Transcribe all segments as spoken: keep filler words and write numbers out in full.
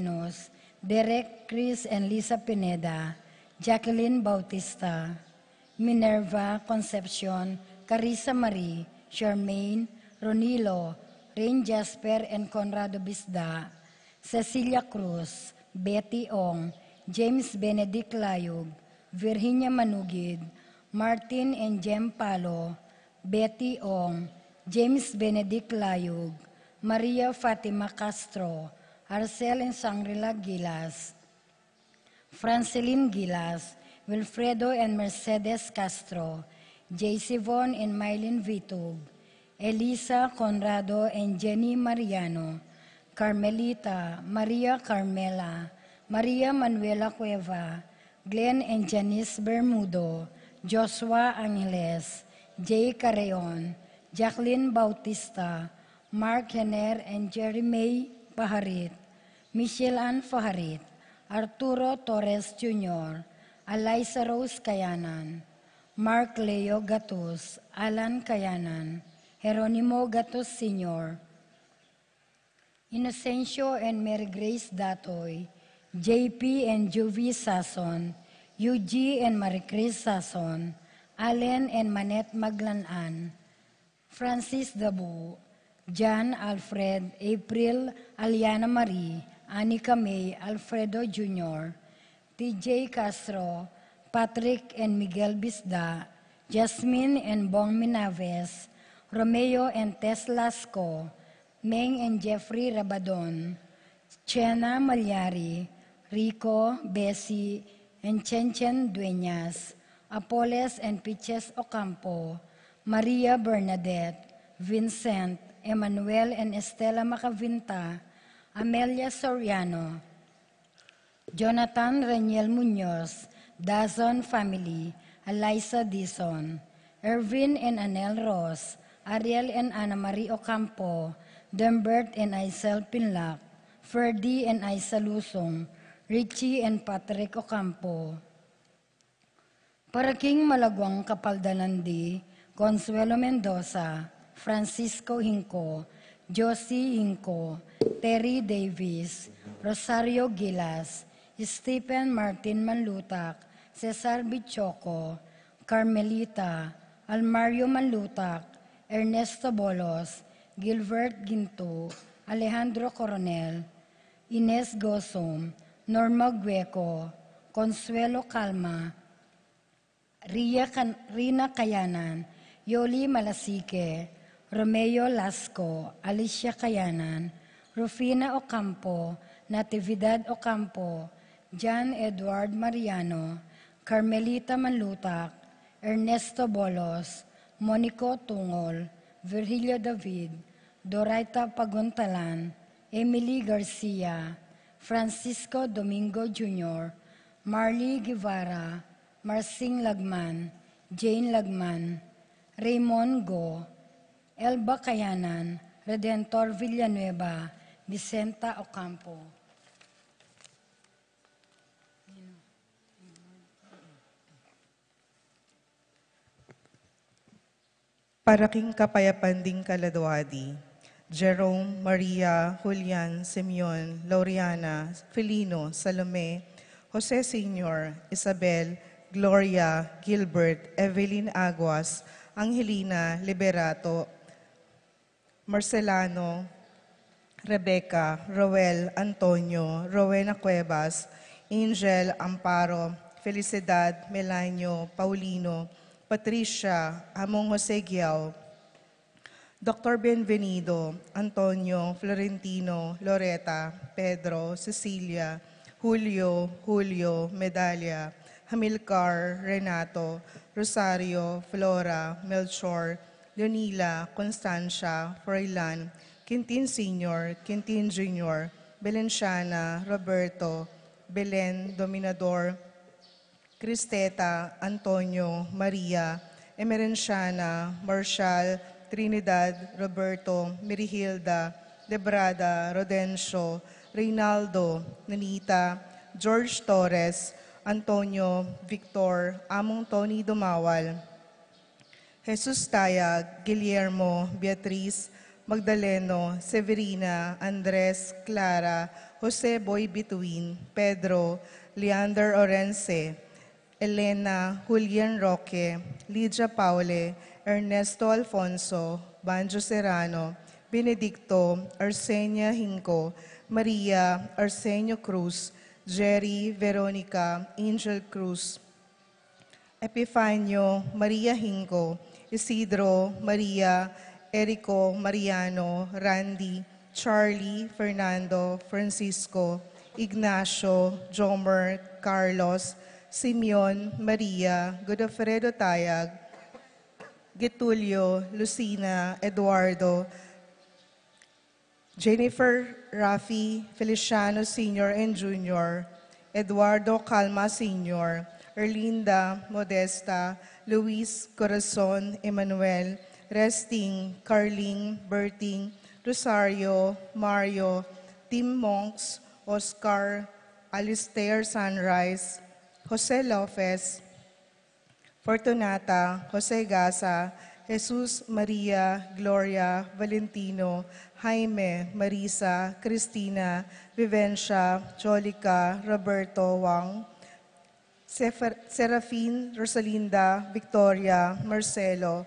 Venus, Derek, Chris and Lisa Pineda, Jacqueline Bautista, Minerva, Concepcion, Carissa Marie, Charmaine, Ronilo, Rain Jasper and Conrado Bisda, Cecilia Cruz, Betty Ong, James Benedict Layug, Virginia Manugid, Martin and Jem Palo, Betty Ong, James Benedict Layug, Maria Fatima Castro, Arcel and Shangri-La Gilas, Francelin Gilas, Wilfredo and Mercedes Castro, J C Von and Mylene Vitug, Elisa Conrado and Jenny Mariano, Carmelita, Maria Carmela, Maria Manuela Cueva, Glenn and Janice Bermudo, Joshua Angeles, Jay Carreon, Jacqueline Bautista, Mark Henner and Jerry May Paharit, Michelle Ann Faharit, Arturo Torres Junior, Eliza Rose Kayanan, Mark Leo Gatus, Alan Kayanan, Jeronimo Gatus Senior, Inocencio and Mary Grace Datoy, J P and Juvie Sason, Yuji and Marie Chris Sason, Allen and Manette Maglanan, Francis Dabu, John Alfred, April, Aliana Marie, Anika May, Alfredo Junior, T J Castro, Patrick and Miguel Bisda, Jasmine and Bong Minaves, Romeo and Tess Lasco, Meng and Jeffrey Rabadon, Chena Malyari, Rico, Bessie, and Chen Chen Dueñas, Apoles and Piches Ocampo, Maria Bernadette, Vincent, Emmanuel and Estela Macavinta, Amelia Soriano, Jonathan Reniel Muñoz, Dazon family, Eliza Dizon, Ervin and Anel Ross, Ariel and Ana Marie Ocampo, Dembert and Aisel Pinlac, Ferdy and Aisa Lusong, Richie and Patrick Ocampo. Para king malaguang kapaldanan di Consuelo Mendoza, Francisco Hinco, Josie Hinco, Terry Davis, Rosario Gilas, Stephen Martin Manlutak, Cesar Bichoco, Carmelita, Almario Manlutak, Ernesto Bolos, Gilbert Ginto, Alejandro Coronel, Ines Gosum, Norma Gueco, Consuelo Calma, Ria Can-, Rina Kayanan, Yoli Malasique, Romeo Lasco, Alicia Kayanan, Rufina Ocampo, Natividad Ocampo, John Edward Mariano, Carmelita Manlutak, Ernesto Bolos, Monico Tungol, Virgilio David, Doraita Paguntalan, Emily Garcia, Francisco Domingo Junior, Marley Guevara, Marsing Lagman, Jane Lagman, Raymond Go, Elba Kayanan, Redentor Villanueva, Vicenta Ocampo. Para king kapayapan ding kaladua di, Jerome, Maria, Julian, Simeon, Laureana, Felino, Salome, Jose Senior, Isabel, Gloria, Gilbert, Evelyn Aguas, Angelina, Liberato, Marcelano, Rebecca, Roel, Antonio, Rowena Cuevas, Angel, Amparo, Felicidad, Melanio, Paulino, Patricia, Among Jose Guiao, Doctor Bienvenido, Antonio, Florentino, Loreta, Pedro, Cecilia, Julio, Julio, Medalia, Hamilcar, Renato, Rosario, Flora, Melchor, Leonila, Constancia, Froilan, Quintin Senior, Quintin Junior, Belenciana, Roberto, Belen, Dominador, Cristeta, Antonio, Maria, Emerenciana, Marshall, Trinidad, Roberto, Merihilda, Debrada, Rodencio, Reynaldo, Nanita, George Torres, Antonio, Victor, Among Tony Dumawal, Jesus Tayag, Guillermo, Beatriz, Magdaleno, Severina, Andres, Clara, Jose Boy Bituin, Pedro, Leander Orense, Elena, Julian Roque, Lydia Paule, Ernesto Alfonso, Banjo Serrano, Benedicto, Arsenia Hinco, Maria, Arsenio Cruz, Jerry, Veronica, Angel Cruz, Epifanio, Maria Hinco, Isidro, Maria, Erico, Mariano, Randy, Charlie, Fernando, Francisco, Ignacio, Jomer, Carlos, Simeon, Maria, Godofredo Tayag, Getulio, Lucina, Eduardo, Jennifer, Rafi, Feliciano Senior and Junior, Eduardo Calma Senior, Erlinda, Modesta, Luis, Corazon, Emmanuel, Resting, Carling, Berting, Rosario, Mario, Tim Monks, Oscar, Alistair Sunrise, Jose Lopez, Fortunata, Jose Gasa, Jesus, Maria, Gloria, Valentino, Jaime, Marisa, Cristina, Vivencia, Jolica, Roberto, Wang, Sefer- Serafin, Rosalinda, Victoria, Marcelo,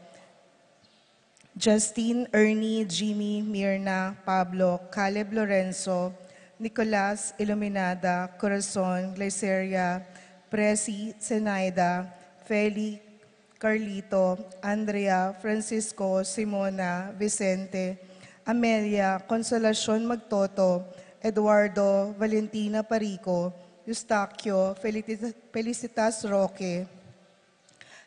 Justin, Ernie, Jimmy, Mirna, Pablo, Caleb, Lorenzo, Nicolas, Iluminada, Corazon, Glyceria, Presi, Zenaida, Feli, Carlito, Andrea, Francisco, Simona, Vicente, Amelia, Consolacion Magtoto, Eduardo, Valentina Parico, Eustaquio, Felicita- Felicitas Roque,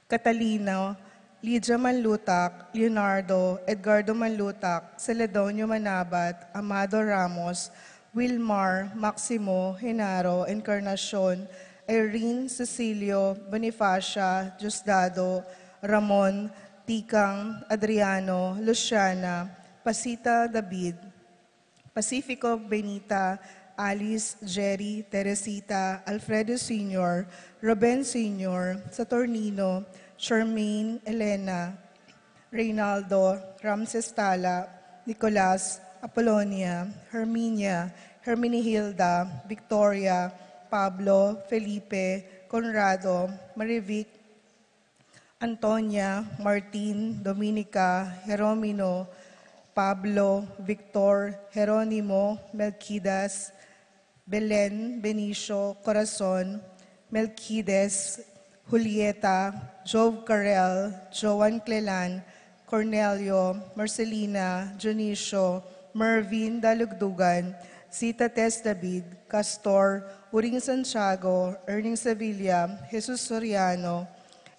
Catalina, Lydia Manlutak, Leonardo, Edgardo Manlutak, Celedonio Manabat, Amado Ramos, Wilmar, Maximo, Genaro, Encarnacion, Irene, Cecilio, Bonifacia, Diosdado, Ramon, Tikang, Adriano, Luciana, Pasita, David, Pacifico, Benita, Alice, Jerry, Teresita, Alfredo Senior, Ruben Senior, Saturnino, Charmaine, Elena, Reynaldo, Ramses Tala, Nicolas, Apolonia, Herminia, Herminihilda, Victoria, Pablo, Felipe, Conrado, Marivic, Antonia, Martin, Dominica, Jeromino, Pablo, Victor, Jeronimo, Melquidas, Belen, Benicio, Corazon, Melquides, Julieta, Jove Carel, Joan Clelan, Cornelio, Marcelina, Dionisio, Mervin Dalugdugan, Zita Tess David, Castor, Uring Santiago, Erning Sevilla, Jesus Soriano,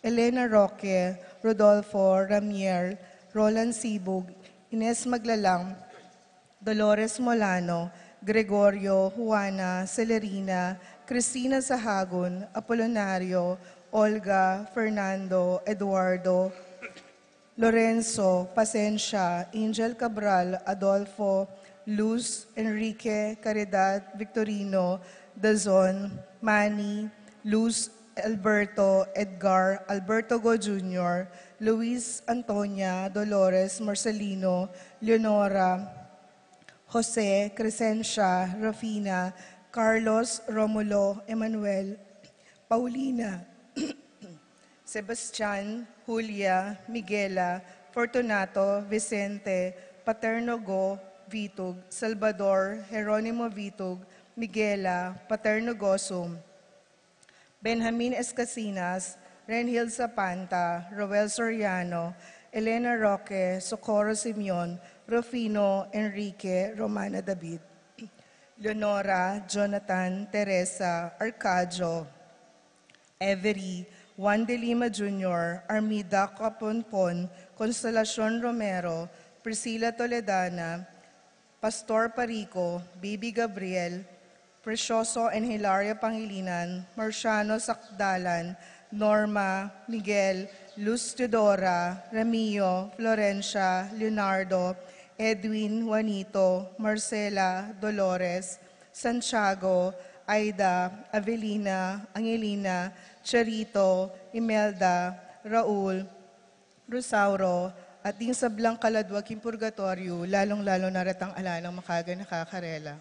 Elena Roque, Rodolfo Ramier, Roland Sibug, Ines Maglalang, Dolores Molano, Gregorio, Juana, Celerina, Cristina Sahagun, Apolonario, Olga, Fernando, Eduardo, Lorenzo, Pasensia, Angel Cabral, Adolfo, Luz, Enrique, Caridad, Victorino, Dazon, Manny, Luz, Alberto, Edgar, Alberto Go Junior, Luis, Antonia, Dolores, Marcelino, Leonora, Jose, Crescencia, Rufina, Carlos, Romulo, Emmanuel, Paulina, Sebastian, Julia, Miguela, Fortunato, Vicente, Paterno Go, Vitug, Salvador, Jeronimo Vitug, Miguela, Paterno Gosum, Benjamin Escasinas, Renhil Zapanta, Roel Soriano, Elena Roque, Socorro Simeon, Rufino Enrique, Romana David, Leonora, Jonathan, Teresa, Arcadio, Avery, Juan de Lima Junior, Armida Caponpon, Consolacion Romero, Priscila Toledana, Pastor Parico, Bibi Gabriel, Precioso and Hilaria Pangilinan, Marciano Sakdalan, Norma, Miguel, Luz Teodora, Ramio, Florencia, Leonardo, Edwin, Juanito, Marcela, Dolores, Santiago, Aida, Avelina, Angelina, Charito, Imelda, Raul, Rosauro, at ding sablang kaladwa king purgatoryo, lalung-lalo na retang ala nang makaganaka karela.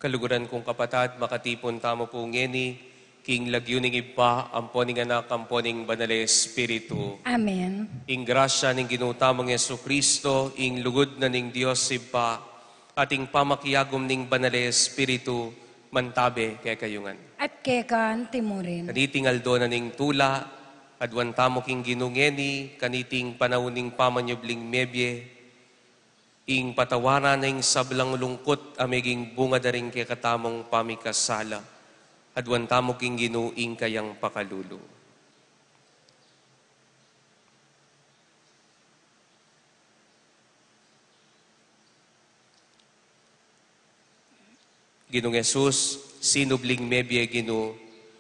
Kaluguran kung kapatad, makatipun tamu pu ngeni king lagyu ning Ibpa, ampo ning Anak, ampo ning Banal a Espiritu. Amen. Ing grasya ning Ginu tamung Jesucristo, ing lugud na ning Dios Ibpa, at ing pamakiagum ning Banal a Espiritu, mantabe kekayu ngan. At keka anti mu rin. Kaniting aldo na ning tula, aduan tamu king Ginu ngeni, kaniting panaun ning pamanyubling mebie, ing patawaran na ing sablang lungkut a meging bunga da ring kekatamung pamikasala. Aduan tamu king Ginu ing kayang pakalulu. Ginung Jesus, sinubling mebie Ginu,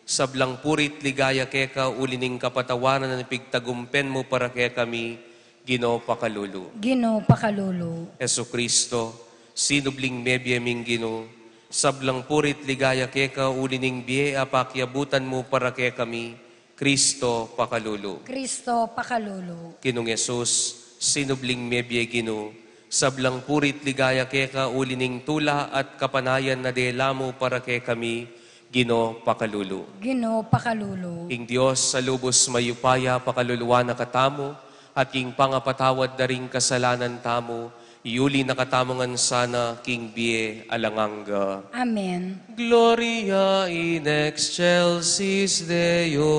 sablang puri't ligaya keka uli ning kapatawaran a pigtagumpen mu para kekami, Ginu pakalulu. Ginu pakalulu. Jesucristo, sinubling mebie ming Ginu, sablang puri't ligaya keka uli ning bie a pakiabutan mu para kekami, Cristo pakalulu. Cristo pakalulu. Ginung Jesus, sinubling mebie Ginu, sablang puri't ligaya keka uli ning tula at kapanayan a dela mu para kekami, Ginu pakalulu. Ginu pakalulu. Ing Dios a lubus mayupaya pakaluluan na katamu, at king pangapatawad da ring kasalanan tamu, yuli na katamu ngan sana king bie alang angga. Amen. Gloria in excelsis Deo.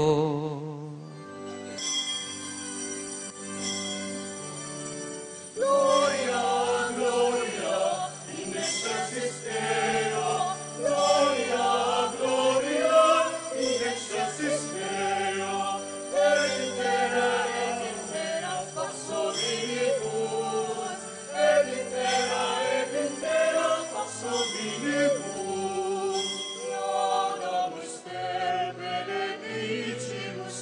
Gloria, Gloria in excelsis Deo. Gloria, Gloria in excelsis Deo. Et in terra, et in terra pax Dominibus. Et in terra, et in terra pax Dominibus. Laudamus te benedicimus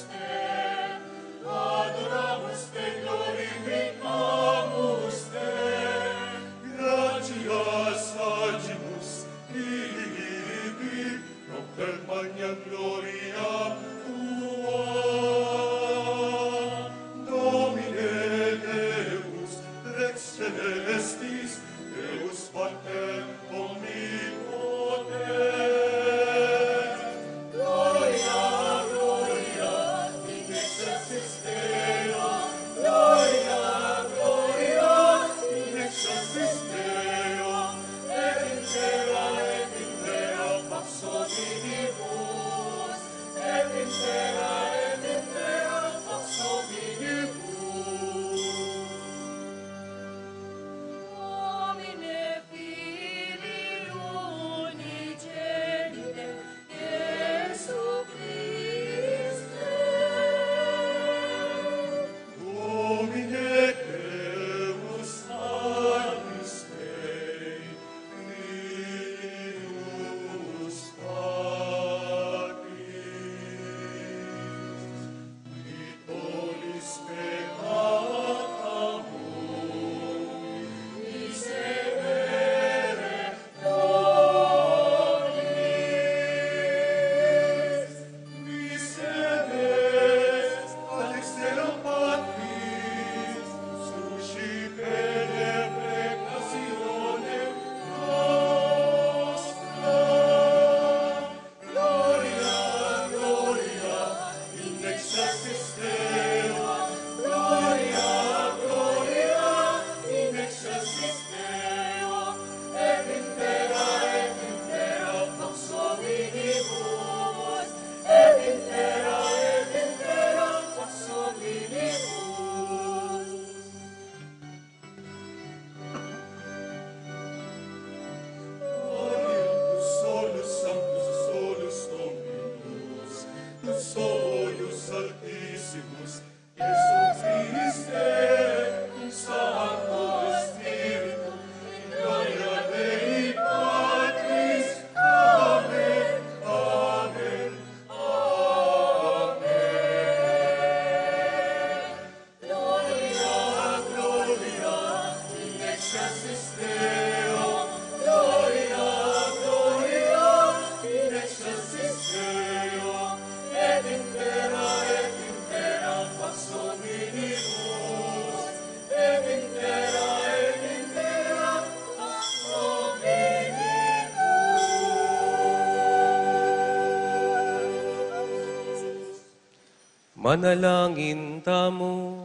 Manalangin tamu.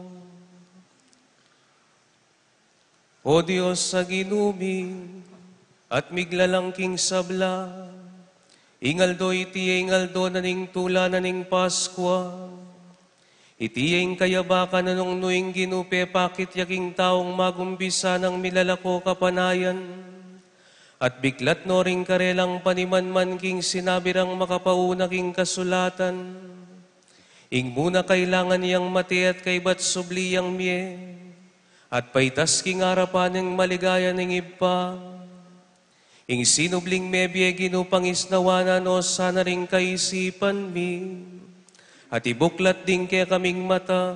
O Dios a Ginu mi, at miglalang king sabla, ing aldo iti ing aldo na ning tula na ning Paskua. Iti ing kayabakan a nung nu ing Ginu pepakit ya king taung magumpisa nang milalako kapanayan, at biklat no ring karelang panimanman king sinabi rang makapauna king kasulatan. Ing mu na kailangan yang mate at kaybat subli yang mie, at paitas king arapan ning maligaya ning Ibpa. Ing sinubling mebie, Ginu, pangisnawan no sana ring kaisipan mi, at ibuklat ding kekaming mata,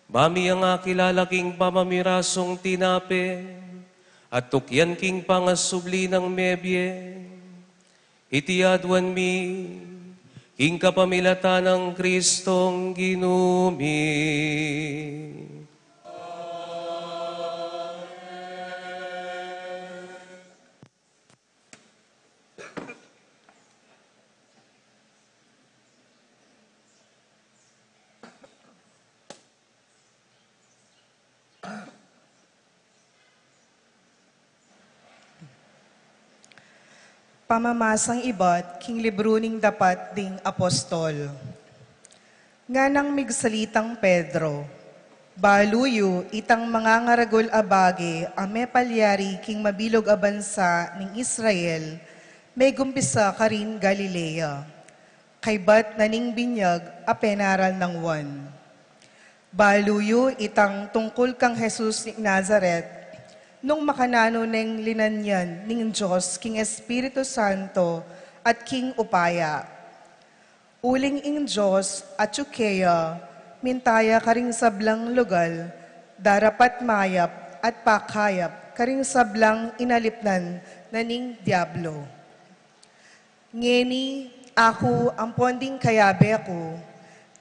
ba mi yang akilala king pamamirasung tinape, at tukyan king pangasubli nang mebie. Iti aduan mi, king kapamilatan nang Kristong Ginu mi. Pamamasang ibat king libru ning Dapat ding Apostol. Nganang migsalitang Pedro, balu yu itang mangangaragul a bage a mepalyari king mabilug a bansa ning Israel, megumpisa karin Galilea, kaybat na ning binyag a penaral nang Juan. Balu yu itang tungkul kang Jesus ning Nazaret, nung makananu neng linanyan ning Dios king Espiritu Santo at king upaya. Uling ing Dios atyu keya, minta ya karing sablang lugal, darapat mayap at pakayap karing sablang inalipnan na ning Diablo. Ngeni, aku ampon ding kayabe ku,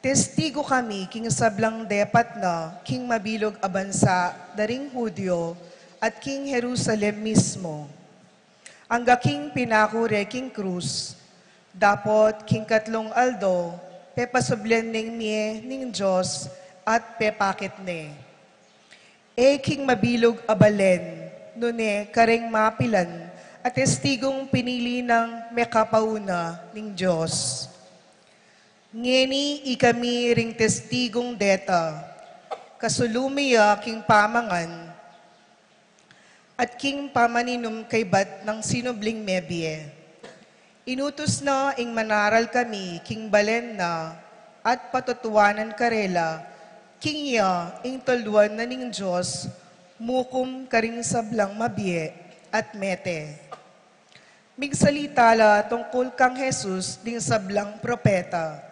testigu kami king sablang depat na king mabilug a bansa da ring Judio at king Jerusalem mismu. Angga king pinaku re king krus, dapot king katlung aldo, pepasublen neng mie ning Dios at pepakit ne. E king mabilug a balen, nune kareng mapilan a testigung pinili nang mekapauna ning Dios. Ngeni ikami ring testigung deta, kasulu mi ya king pamangan, at king pamaninum kaybat nang sinubling mebie. Inutus na ing manaral kami king balen na at patutuanan karela, king ya ing tulduan na ning Dios mukum karing sablang mabie at mete. Migsalita la tungkul kang Jesus ding sablang propeta.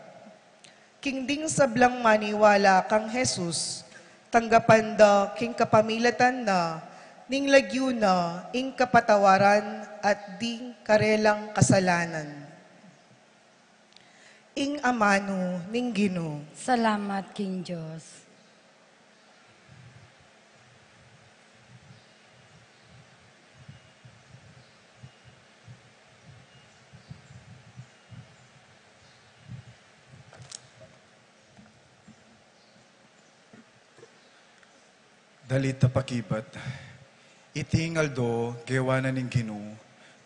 King ding sablang maniwala kang Jesus, tanggapan da king kapamilatan na ning lagyu na ing kapatawaran at ding karelang kasalanan. Ing amanu ning Ginu. Salamat king Dios. Dalit a pakibat. Iti ing aldo gewa na ning Ginu,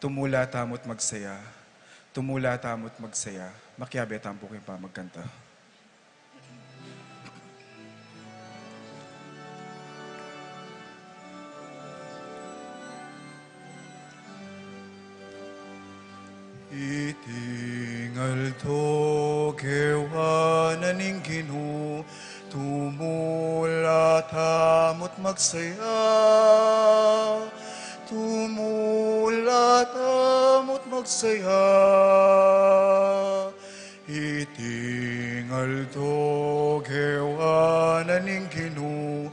tumula tamu't magsaya. Tumula tamu't magsaya. Makiabe tamu pu king pamagkanta. Iting aldo gewa na ning Ginu, tumula tamu't magsaya, tumula tamu't magsaya. Iting aldo gewa na ning Ginu,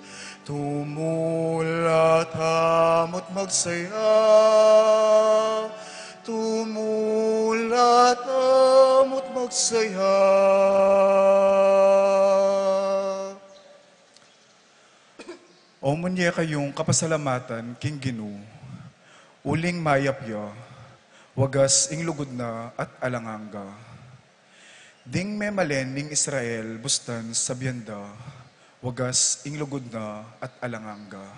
tumula tamu't magsaya, tumula tamu't magsaya. O munye kayung kapasalamatan king Ginu, uling mayap ya, wagas ing lugud na at alang angga. Ding memalen ning Israel, bustan sabian da, wagas ing lugud na at alang angga.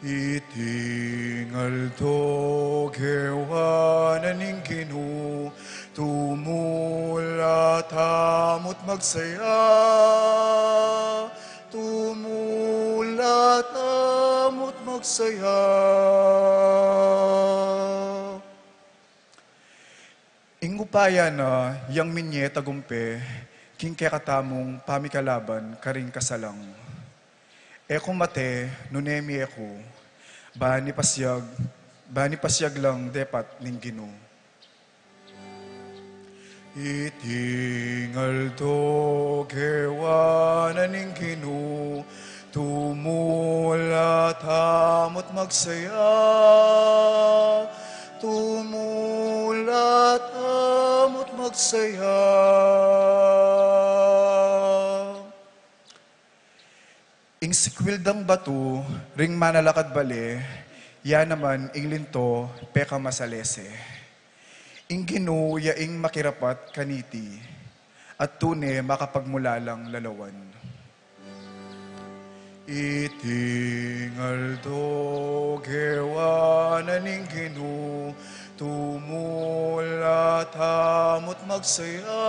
Iting aldo gewa na ning Ginu, tumula tamu't magsaya, tumula tamu't magsaya. Ing upaya na yang minye tagumpe king kekatamung pamikalaban karing kasalang. E ku mate, nune mie ku, bani pasiag, bani pasiag lang depat ning Ginu. Iting aldo gewa na ning Ginu, tumula tamu't magsaya, tumula tamu't magsaya. Ing sikwil dang batu ring manalakad bale, ya naman ing linto pekamasalese. Ing Ginu ya ing makirapat kaniti, at tune makapagmulalang lalawan. Iting aldo gewa na ning Ginu, tumula tamu't magsaya,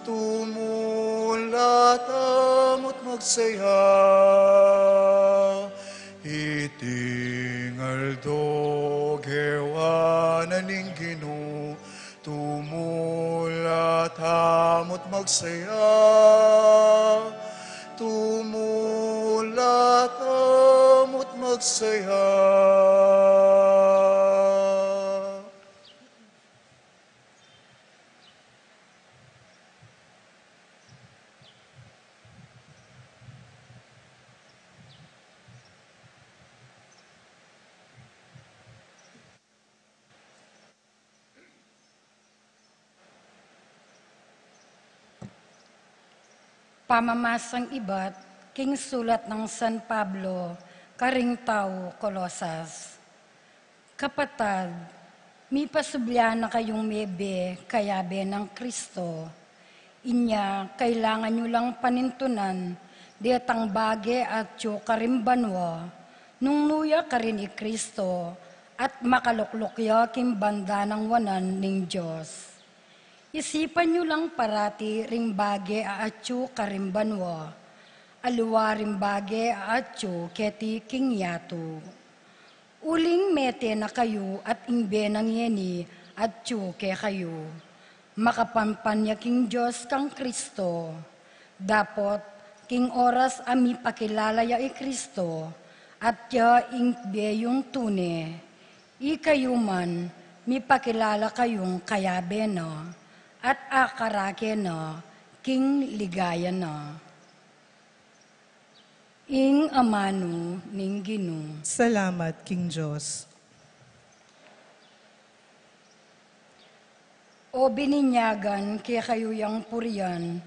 tumula tamu't magsaya. Iting aldo gewa na ning Ginu, tumula tamu't magsaya, tumula tamu't magsaya. Pamamasang ibat king sulat nang San Pablo karing tau Colosas. Kapatad, mipasubli na kayung mebie kayabe nang Kristo. Inya, kailangan yu lang panintunan detang bage atyu karing banua, nung nu ya karin i Kristo, at makalukluk ya king banda nang wanan ning Dios. Isipan yu lang parati ring bage a atyu karing banua, aliwa ring bage a atyu keti king yatu. Uling mete na kayu at ing bie nang ngeni atyu kekayu, makapanpan ya king Dios kang Kristo. Dapot king oras a mipakilala ya i Kristo, at ya ing bie yung tune, ikayu man mipakilala kayung kayabe na, at akarake na king ligaya na. Ing amanu ning Ginu. Salamat king Dios. O bininyagan kekayu yang purian,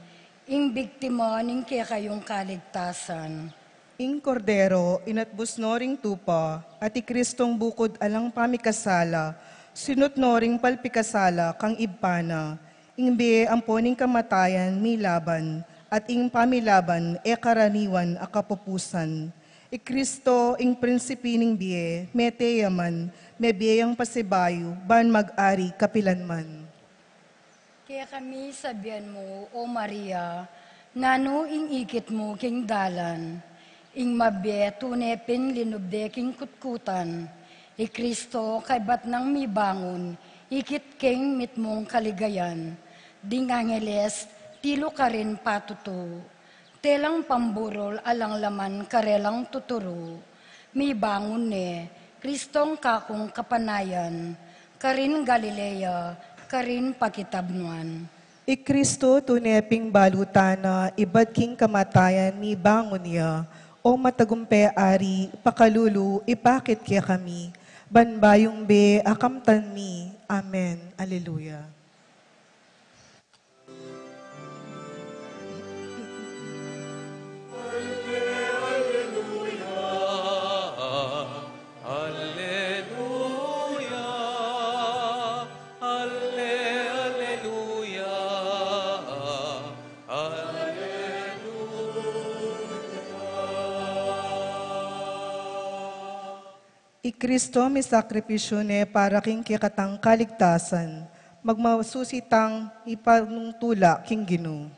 ing biktima ning kekayung kaligtasan. Ing Kordero, inatbus no ring tupa, at i Kristong bukud alang pamikasala, sinut no ring palpikasala kang Ibpa na. Ing bie ampo ning kamatayan milaban, at ing pamilaban e karaniwan a kapupusan. I Kristo, ing prinsipi ning bie, mete ya man, mebie yang pasibayu, ban mag-ari kapilanman. Kekami sabian mu, O Maria, nanu ing ikit mu king dalan, ing mabie tune pin linubde king kutkutan. I Kristo kaybat nang mibangun, ikit king mitmung kaligayan. Ding angeles tilu karin patutu, telang pamburul alang laman karelang tuturu. Mibangun ne, Kristong kakung kapanayan, karin Galilea, karin pakitabnuan. I Kristo tune ping balutan na, ibat king kamatayan mibangun ya, o matagumpe Ari, pakalulu, ipakit kekami, ban bayung bie a kamtan mi. Amen. Alleluia. I Kristo misakripisyu ne para king kekatang kaligtasan, magmasusi tang ipanutula king Ginu.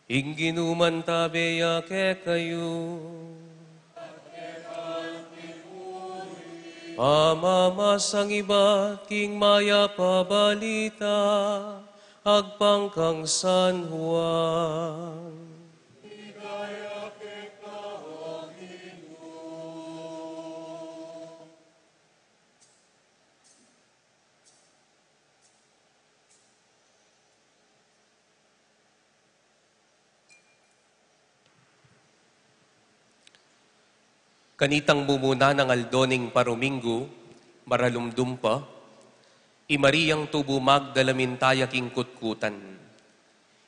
Ing Ginu mantabe ya kekayu. Pamamasang ibat king Mayap a Balita agpang kang San Juan. Kanitang mumuna nang aldo ning paruminggu, maralumdum pa, i Mariang tubu Magdala mintaya king kutkutan.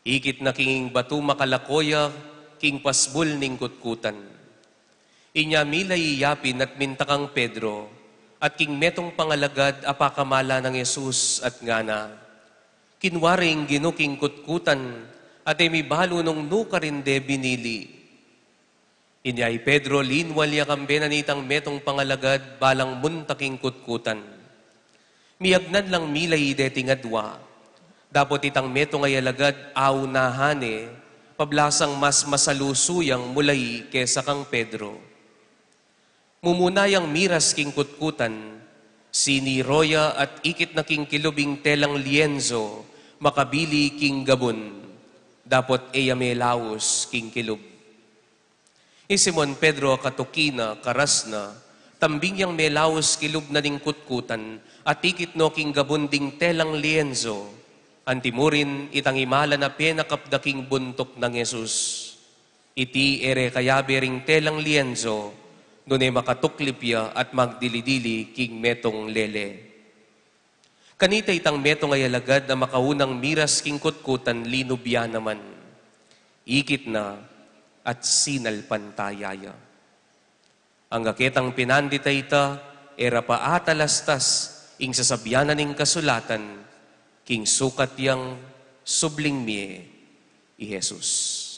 Ikit na king batu makalako ya king pasbul ning kutkutan. Inya milay ya pin at minta kang Pedro, at king metung pangalagad a pakamala nang Jesus at ngana, "Kinwari ing Ginu king kutkutan, at e mi balu nung nukarin de binili." Inya i Pedro linwal ya kambe na nitang metung pangalagad balang munta king kutkutan. Miyagnan lang milay deting adwa. Dapot itang metung a alagad aunahan ne, pablasang mas masalusu yang mulay kesa kang Pedro. Mumuna yang miras king kutkutan, siniro ya at ikit na king kilub ing telang lienzo, makabili king gabun. Dapot e ya melaus king kilub. I Simon Pedro a katuki na, karas na, tambing yang melaus kilub na ning kutkutan, at ikit no king gabun ding telang lienzo. Antimurin itang imalan a penakap da king buntuk nang Jesus. Iti e re kayabe ring telang lienzo, nune makatuklip ya at magdili-dili king metung lele. Kanita itang metung a alagad a makaunang miras king kutkutan linub ya naman. Ikit na at sinalpantaya ya. Angga ketang pinandit a ita, e ra pa atalastas ing sasabian na ning kasulatan, king sukat yang subling mie i Jesus.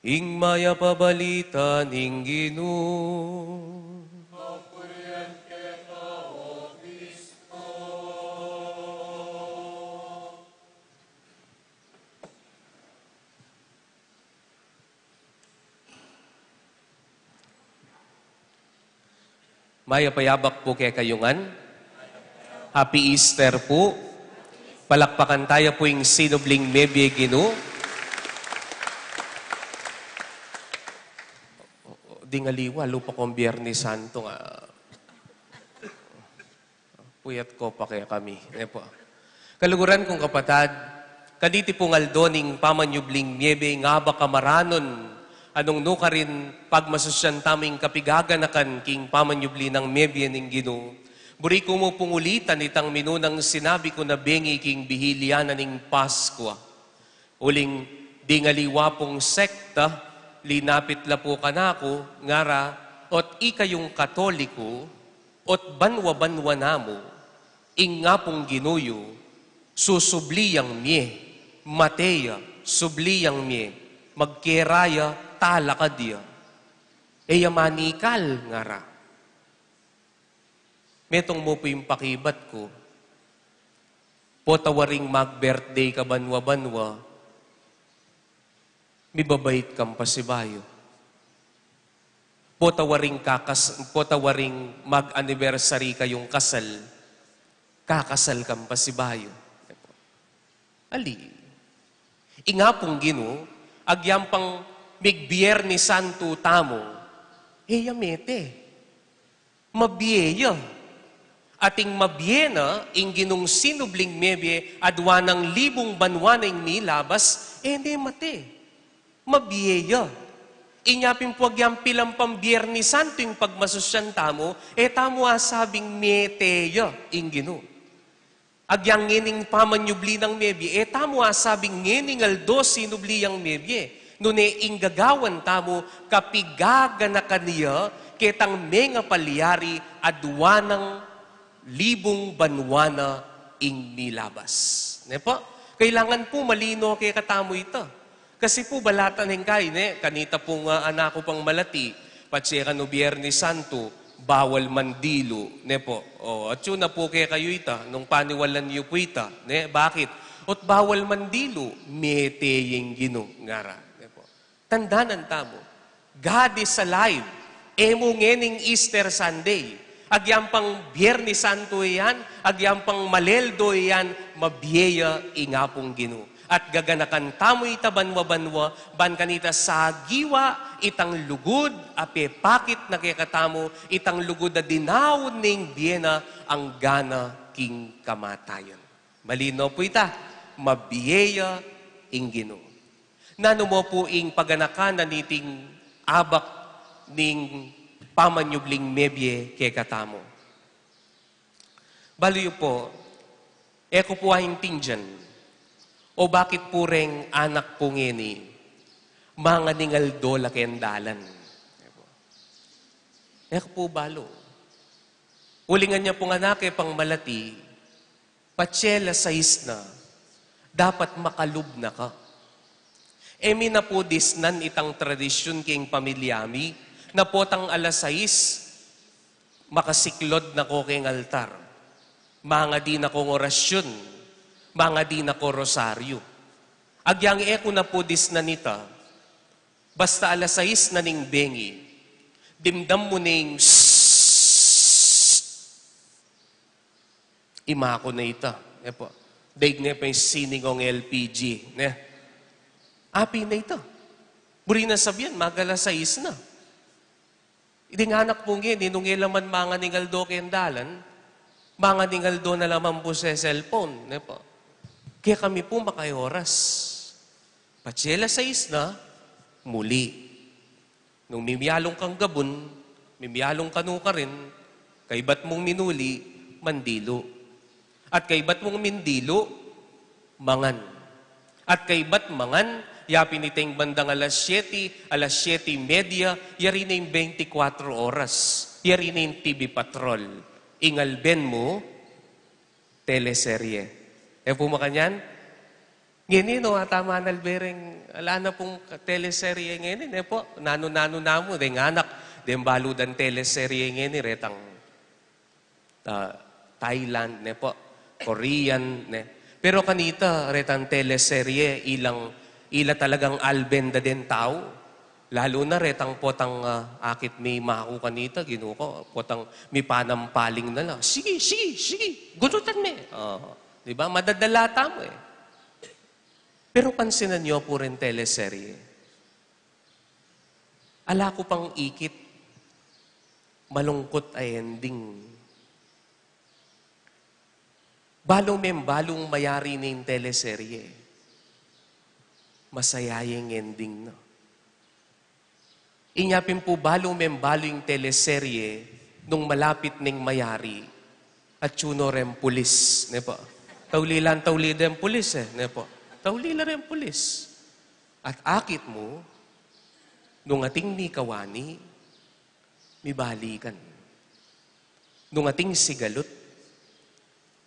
Ing Mayap a Balita ning Ginu. Mayap a yabak pu kekayu ngan. Happy Easter pu. Palakpakan taya pu ing sinubling mebie Ginu. Ding aliwa, lupa kong Biernes Santo nga. Puyat ko pa kaya kami. Ne pu. Kaluguran kung kapatad, kaniti pung aldo ning pamanyubling mebie ing abak a maranun a nung nukarin pagmasusyan tamu ing kapigaganakan king pamanyubli nang mebie ning Ginu. Buri ku mu pung ulitan itang minunang sinabi ku na bengi king bihilya na ning Paskwa. Uling ding aliwa pung sekta, linapit la pu kanaku, ngara, ot ikayung Katoliko, ot banwa-banwa namu, ing Apung Ginu yu, susubli yang mie, mate ya, subli yang mie, magkera ya, talakad ya. E ya manikal, ngara. Metung mu pu ing pakibat ku. Pota waring mag-birthday ka banwa-banwa, mibabait kang pasibayu. Pota waring kakas-, pota waring mag-anniversary kayung kasal, kakasal kang pasibayu. Ali, ing Apung Ginu, agyang pang mig-Biernes Santo tamu, e ya mete. Mabie ya. Ating mabie na ing Ginung sinubling mebie, adua nang libung banua na ing milabas, e ne mate. Mabie ya. Inya pin pu agyang pilan pang Biernes Santo ing pagmasusyan tamu, e tamu asabing mete ya ing Ginu. Agyang ngening pamanyubli nang mebie, e tamu asabing ngening aldo sinubli yang mebie. Nune ing gagawan tamu, kapigaganakan ya ketang mengapalyari adua nang libung banua na ing milabas. Ne pu? Kailangan pu malino kekatamu ita. Kasi pu balatan ing kai, ne, kanita pung anak ku pang malati, patse kanu Biernes Santo, bawal mandilu, ne pu. O, atyu na pu kekayu ita, nung paniwalan yu pu ita, ne, bakit? Ot bawal mandilu, mete ya ing Ginu, ngara, ne pu. Tandanan tamu, God is alive. E mu ngening Easter Sunday. Agyang pang Biernes Santo yan, agyang pang maleldo yan, mabie ya ing Apung Ginu. At gaganakan tamu ita banwa-banwa, ban kanita sagiwa itang lugud a pepakit na kekatamu, itang lugud a dinaun ning bie na anggana king kamatayan. Malino pu ita, mabie ya ing Ginu. Nanu mu pu ing paganakan na niting abak ning pamanyubling mebie kekatamu? Balu yu pu, e ku pu aintindian, o bakit pu reng anak pu ngeni, manganing aldo la keng dalan. E ku pu balu. Uling anya pung anak e pang malati, patse alas sais na, dapat makalub na ka. E mi na pu disnan itang tradisyun king pamilya mi, na potang alas sais, makasiklod na ko keng altar. Mangadi na kong orasyun, mangadi na ko rosaryu. Agyang e ku na pu disnan ita, basta alas sais na ning bengi, dimdam mu ning sss, imaku na ita, ne pu. Daig ne pa ing siningong L P G, ne? Api na ita. Buri nang sabian, mag-alas sais na. Ding anak mu ngeni, nung e la man manganing aldo keng dalan, manganing aldo na la man pu se cellphone, ne pu. Kaya kami pu makaoras. Patse alas sais na, muli. Nung mimyalung kang gabun, mimyalung kanu karin, kaybat mung minuli, mandilu. At kaybat mung mindilu, mangan. At kaybat mangan, yapin itang bandang alas siyete, alas siyete y media, yari na ing beintikwatro oras, yari na ing T V Patrol, ing alben mu, teleserye. E pu makanyan? Ngeni, no, ata manalbe reng, ala na pung teleserye ngeni, ne pu? Nanu-nanu namu, deng anak, deng balu dang teleserye ngeni, retang, ah, Thailand, ne pu? Korean, ne? Pero kanita, retang teleserye, ilang, ila talagang alben da deng tau. Lalu na retang potang, ah, akit mi maku kanita, Ginu ku, potang mipanampaling na la. Sige, sige, sige, gunutan me. O, di ba? Madadala tamu e. Pero pansinan yu pu reng teleserye. Ala ku pang ikit, malungkut a ending. Balu meng balung mayari ning teleserye, masaya ya ing ending na. Inya pin pu balu meng balu ing teleserye, nung malapit neng mayari, atyu no reng pulis, ne pu? Tauli lang tauli deng pulis e, ne pu? Tauli la reng pulis. At akit mu, nung ating mikawani, mibalikan. Nung ating sigalut,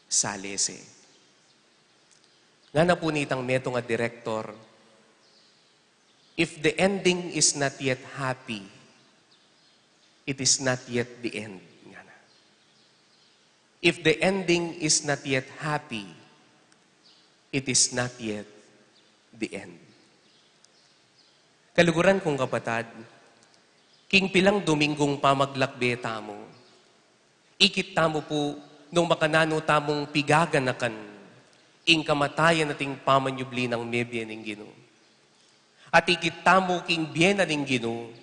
salese. Ngana pu nitang metung a direktor, "If the ending is not yet happy, it is not yet the end." Ngana. "If the ending is not yet happy, it is not yet the end." Kaluguran kung kapatad, king pilang Dominggung pamaglakbe tamu, ikit tamu pu nung makananu tamung pigaganakan ing kamatayan at ing pamanyubli nang mebie ning Ginu. At ikit tamu king bie na ning Ginu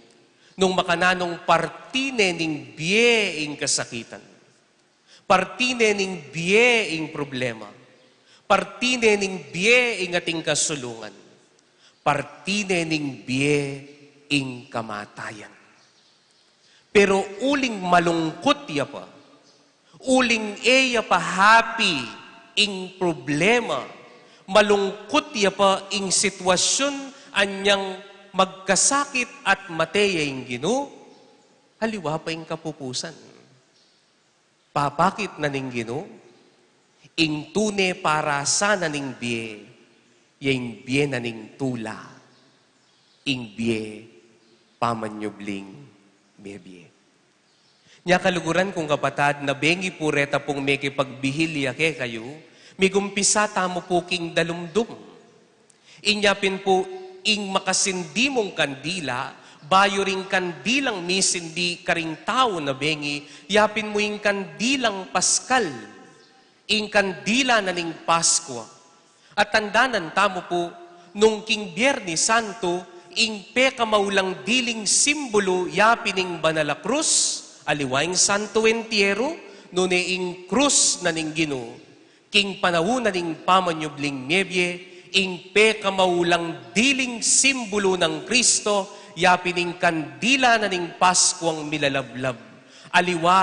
nung makananung parti ne ning bie ing kasakitan. Parti ne ning bie ing problema. Parti ne ning bie ing ating kasulungan. Parti ne ning bie ing kamatayan. Pero uling malungkut ya pa, uling e ya pa happy ing problema, malungkut ya pa ing sitwasyun anyang magkasakit at mate ya ing Ginu, aliwa pa ing kapupusan. Papakit na ning Ginu, ing tune parasa na ning bie, ya ing bie na ning tula, ing bie pamanyubling mebie. Nya kaluguran kung kapatad, na bengi pu reta pung mekipagbihil ya kekayu, migumpisa tamu pu king dalumdum. Inya pin pu, ing makasindi mung kandila, bayu ring kandilang misindi karing tau na bengi, yapin mu ing kandilang Paskal, ing kandila na ning Paskua. At tandanan tamu pu, nung king Biernes Santo, ing pekamaulang diling simbulu yapin ing banal a krus, aliwa ing Santo Entierro, nune ing krus na ning Ginu. King panaun na ning pamanyubling mebie, ing pekamaulang diling simbulu nang Kristo, yapin ing kandila na ning Paskuang milalablab. Aliwa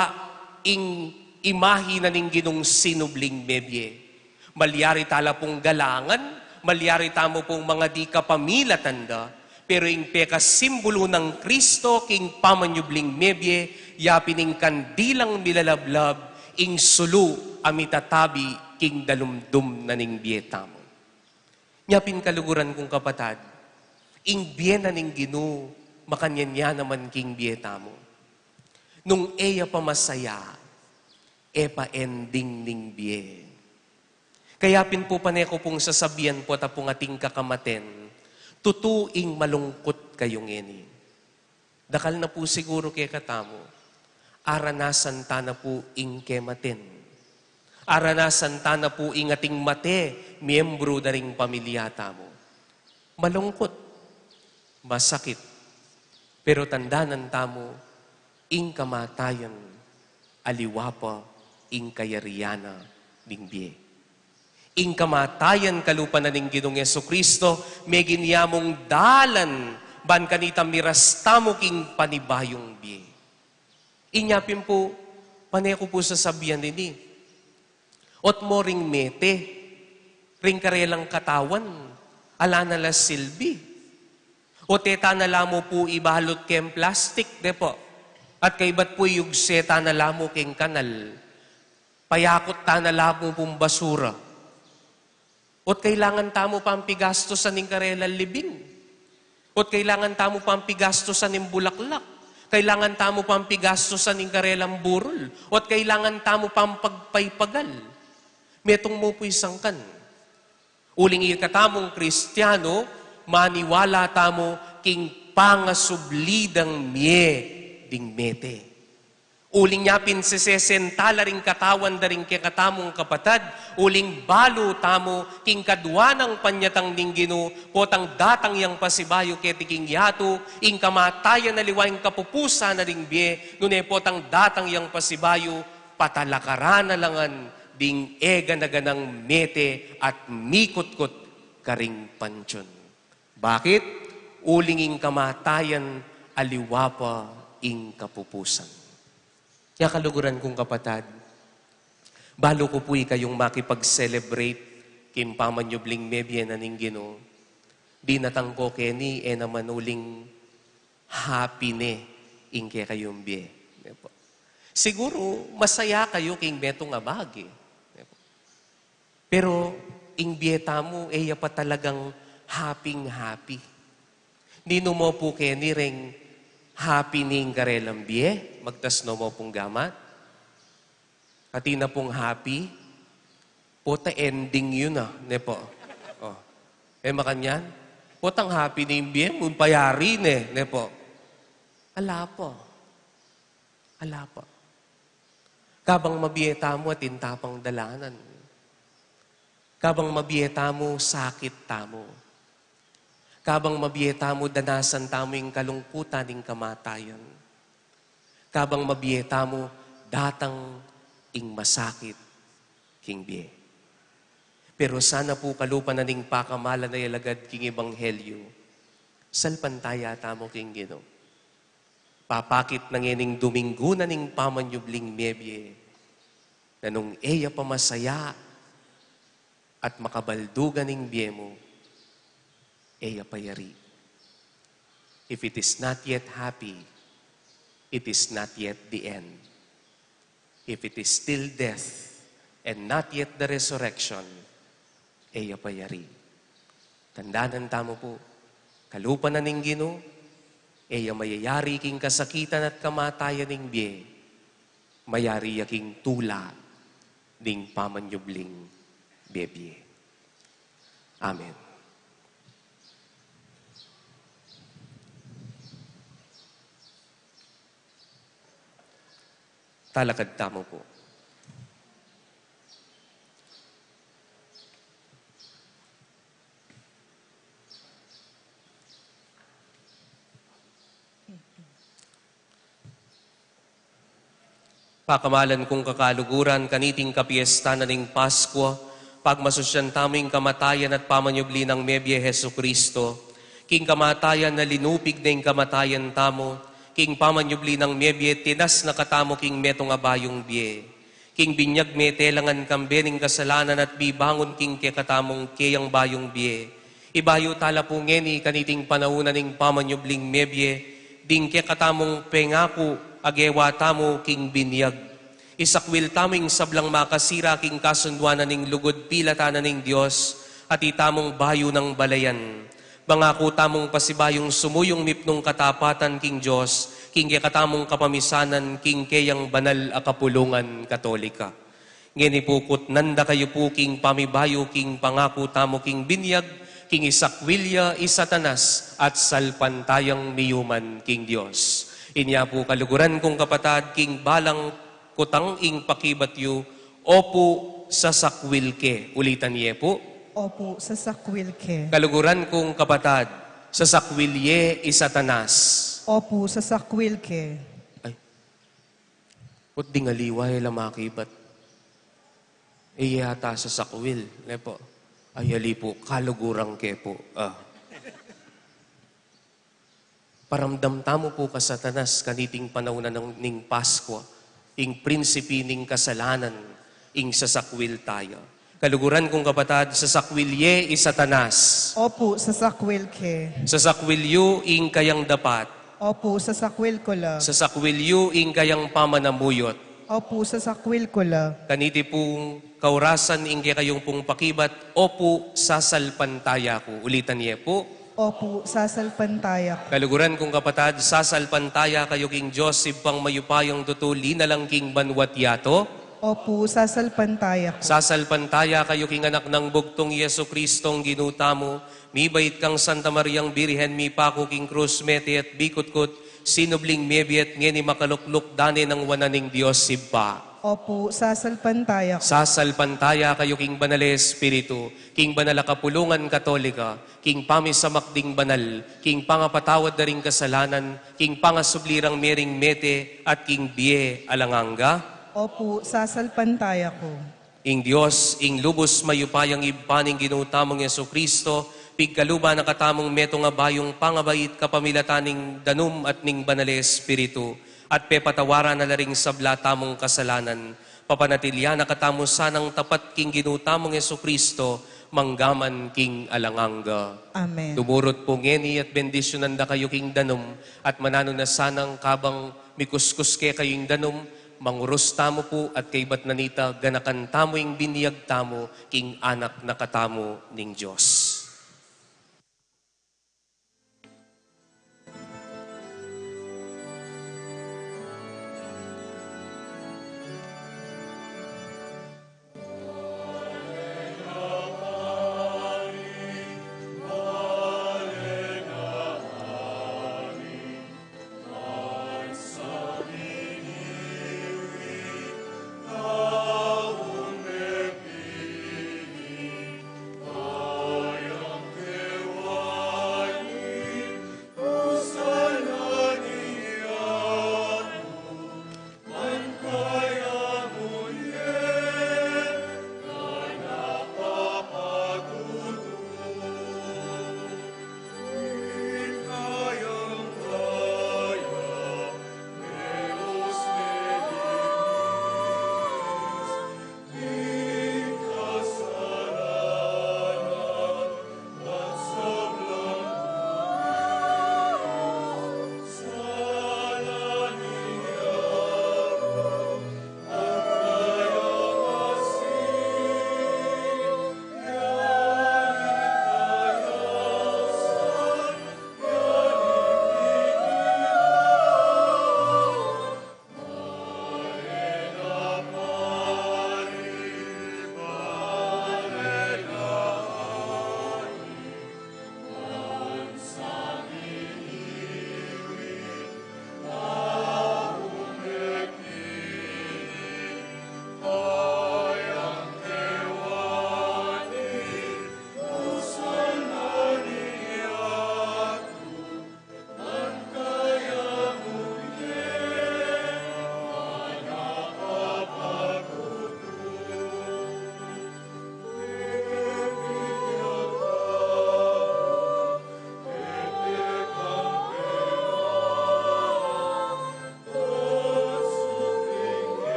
ing imahi na ning Ginung sinubling mebie. Malyari tala pung galangan, malyari tamu pung mangadi kapamilatan da, pero ing pekasimbulu nang Kristo king pamanyubling mebie, yapin ing kandilang milalablab, ing sulu a mitatabi king dalumdum na ning bie tamu. Nya pin kaluguran kung kapatad, ing bie na ning Ginu, makanyan ya naman king bie tamu. Nung e ya pa masaya, e pa ending ning bie. Kaya pin pu pane ku pung sasabian pu ta pung ating kakamaten, tutu ing malungkut kayu ngeni. Dakal na pu siguru kekatamu, aranasan ta na pu ing kematen. Aranasan ta na pu ing ating mate, miyembru da ring pamilya tamu. Malungkut, masakit, pero tandanan tamu, ing kamatayan, aliwa pa ing kayarian na ning bie. Ing kamatayan kalupa na ning Ginung Jesucristo, meging ya mung dalan, ban kanita miras tamu king panibayung bie. Inya pin pu, pane ku pu sasabian ini. Ot mo ring mete, ring karelang katawan, ala na la silbi. Ot e ta na la mu pu ibalut keng plastik, de pu. At kaybat pu iyugse ta na la mu keng kanal. Payakut ta na la mu pung basura. Ot kailangan tamu pang pigastusan ing karelang libing. Ot kailangan tamu pang pigastusan ing bulaklak. Kailangan tamu pang pigastusan ing karelang burul. Ot kailangan tamu pang pagpaypagal. Metung mu pu'y sangkan. Uling ikatamung Kristiano, maniwala tamu king pangasubli dang mie ding mete. Uling nya pin sesesen ta la ring katawan da ring kekatamung kapatad, uling balu tamu king kadua nang panyatang ning Ginu, potang datang yang pasibayu keti king yatu, ing kamatayan aliwa ing kapupusan na ding bie, nune potang datang yang pasibayu, patalakaran na la ngan ding e gana-ganang mete at mikutkut karing pantiun. Bakit? Uling ing kamatayan aliwa pa ing kapupusan. Kaya kaluguran kung kapatad, balu ku pu ikayung makipag-celebrate king pamanyubling mebie na ning Ginu, dinatang ko keni e naman uling happy ne ing kekayung bie. Siguru masaya kayu king metung a bage. Pero ing bie tamu, e ya pa talagang happing-happy. Ninu mo pu keni reng happy ne ing karelang bie, magtas no mo pung gamat. Atin na pung happy, pota ending yu na, ne pu. O. E makanyan? Potang happy ne ing bie mu, payari ne, ne pu. Ala pa. Ala pa. Kabang mabie tamu atin ta pang dalanan. Kabang mabie tamu sakit tamu. Kabang mabie tamu danasan tamu ing kalungkutan ning kamatayan. Kabang mabie tamu datang ing masakit king bie. Pero sana pu kalupa na ning pakamalan a alagad king ebanghelyo, salpantaya tamu king Ginu. Papakit na ngening Duminggu na ning pamanyubling mebie, na nung e ya pa masaya at makabaldugan ing bie mu, e ya pa yari. If it is not yet happy, it is not yet the end. If it is still death and not yet the resurrection, e ya pa yari. Tandanan tamu pu, kalupa na ning Ginu, e ya mayayari king kasakitan at kamatayan ning bie, mayari ya king tula ning pamanyubling mebie. Amen. Talakad tamu pu. Pakamalan kung kakaluguran, kaniting kapiesta na ning Paskwa, pagmasusyan tamu ing kamatayan at pamanyubli nang mebie Jesucristo. King kamatayan na linupig na ing kamatayan tamu, king pamanyubli nang mebie tinas na katamu king metung a bayung bie. King binyag me telangan kambe ning kasalanan at bibangun king kekatamung keyang bayung bie. Ibayu tala pu ngeni kaniting panaun na ning pamanyubling mebie, ding kekatamung pengaku a gewa tamu king binyag. Isakwil tamu ing sablang makasira king kasunduan na ning lugud pilatan na ning Dios, at itamung bayu nang balayan. Mangaku tamung pasibayung sumuyung mipnung katapatan king Dios, king kekatamung kapamisanan, king keyang banal a kapulungan Katolika. Ngeni pu kutnan da kayu pu king pamibayu king pangaku tamu king binyag, king isakwil ya i Satanas at salpantayang miyuman king Dios. Inya pu kaluguran kung kapatad, king balang kutang ing pakibat yu, opu, sasakwil ke. Ulitan ye pu. Opu, sasakwil ke. Kaluguran kung kapatad, sasakwil ye i Satanas. Opu, sasakwil ke. Ay. Ot ding aliwa e la makibat. E ye ata sasakwil, ne pu. Ay, ali pu, kaluguran ke pu. Ah. Paramdam tamu pu ka Satanas kaniting panaun na ning Paskwa, ing prinsipi ning kasalanan, ing sasakwil taya. Kaluguran kung kapatad, sasakwil ye i Satanas. Opu, sasakwil ke. Sasakwil yu ing kayang dapat. Opu, sasakwil ku la. Sasakwil yu ing kayang pamanamuyot. Opu, sasakwil ku la. Kaniti pung kaurasan ing kekayung pung pakibat, opu, sasalpantaya ku. Ulitan ye pu. Opu, sasalpantaya ku. Kaluguran kung kapatad, sasalpantaya kayu king Dios Ibpang mayupayang tutu, linalang king banua't yatu. Opu, sasalpantaya ku. Sasalpantaya kayu king Anak nang bugtung, Jesucristong Ginu tamu, mibait kang Santa Mariang Birhen, mipaku king krus, mete at bikutkut, sinubling mebie at ngeni makalukluk da ne nang wanan ning Dios Ibpa. Opu, sasalpantaya ku. Sasalpantaya kayu king Banal a Espiritu, king banal a kapulungan Katolika, king pamisamak ding banal, king pangapatawad da ring kasalanan, king pangasubli rang mering mete, at king bie alang angga. Opu, sasalpantaya ku. Ing Dios, ing lubus mayupayang Ibpa ning Ginu tamung Jesucristo, pigkaluban na katamung metung a bayung pangabait kapamilatan ning danum at ning Banal a Espiritu, at pepatawaran na la ring sabla tamung kasalanan, papanatilian na katamu sanang tapat king Ginu tamung Jesucristo, manggaman king alang angga. Amen. Dumurut pu ngeni at bendisyunan da kayu king danum, at mananu na sanang kabang mikuskus kekayu ing danum, mangurus tamu pu at kaybat na nita, ganakan tamu ing binyag tamu king anak na katamu ning Dios.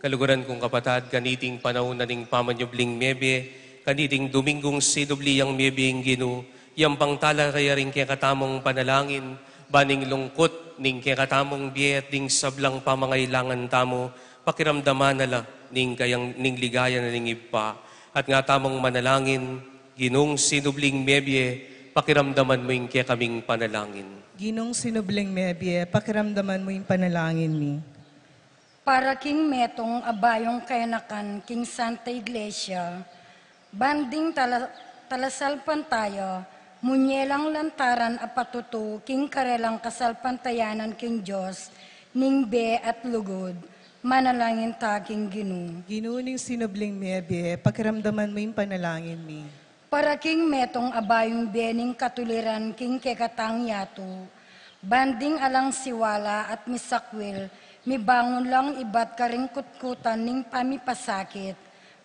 Kaluguran kung kapatad, kaniting panaun na ning pamanyubling mebie, kaniting Dominggung sinubli yang mebie ing Ginu, yang pangtala kaya ring kekatamung panalangin, baning lungkut ning kekatamung bie at ding sablang pamangailangan tamu, pakiramdaman na la ning kayang, ning ligaya na ning Ibpa. At nga tamung manalangin, Ginung sinubling mebie, pakiramdaman mu ing kekaming panalangin. Ginung sinubling mebie, pakiramdaman mu ing panalangin mi. Para king metung a bayung kayanakan king Santa Iglesia, ban ding tala-, talasalpantaya, munye lang lantaran a patutu king karelang kasalpantayanan king Dios ning bie at lugud, manalangin ta king Ginu. Ginu ning sinubling mebie, pakiramdaman mu ing panalangin mi. Para king metung a bayung bie ning katuliran king kekatang yatu, ban ding alang siwala at misakwil, mibangun lang ibat karing kutkutan ning pamipasakit,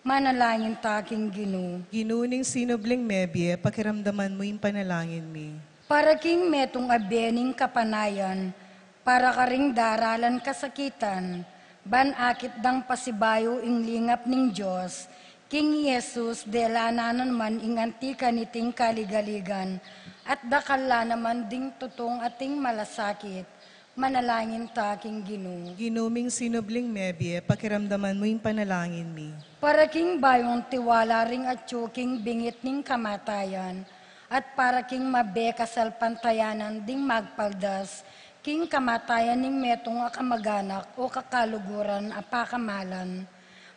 manalangin ta king Ginu. Ginu ning sinubling mebie, pakiramdaman mu ing panalangin mi. Para king metung a bie ning kapanayan, para karing daralan kasakitan, ban akit dang pasibayu ing lingap ning Dios, king Jesus, dela na naman ing anti kaniting kaligaligan, at dakal la naman ding tutung ating malasakit, manalangin ta king Ginu. Ginu ming sinubling mebie, pakiramdaman mu ing panalangin mi. Para king bayung tiwala ring atyu king bingit ning kamatayan, at para king mabie kasalpantayanan ding magpaldas king kamatayan ning metung a kamaganak o kakaluguran a pakamalan,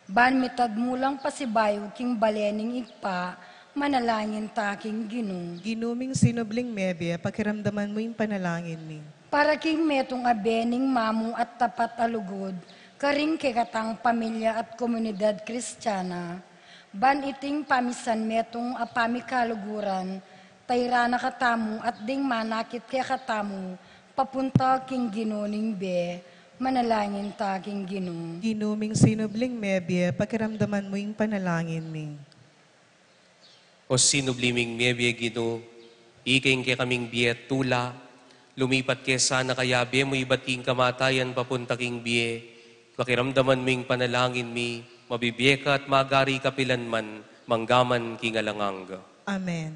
ban mitad mu lang pasibayu king bale ning Ibpa, manalangin ta king Ginu. Ginu ming sinubling mebie, pakiramdaman mu ing panalangin mi. Para king metung a bie ning mamu at tapat a lugud, karing kekatang pamilya at komunidad Kristiana, ban iting pamisan metung a pamikaluguran, tayra na katamu at ding manakit kekatamu, papunta king Ginu ning bie, manalangin ta king Ginu. Ginu ming sinubling mebie, pakiramdaman mu ing panalangin mi. O sinubli ming mebie Ginu, ika ing kekaming bie at tula, lumipat ke sana kayabe mu ibat king kamatayan papunta king bie, pakiramdaman mu ing panalangin mi, mabibie ka at magari kapilan man, mangga man king alang angga. Amen.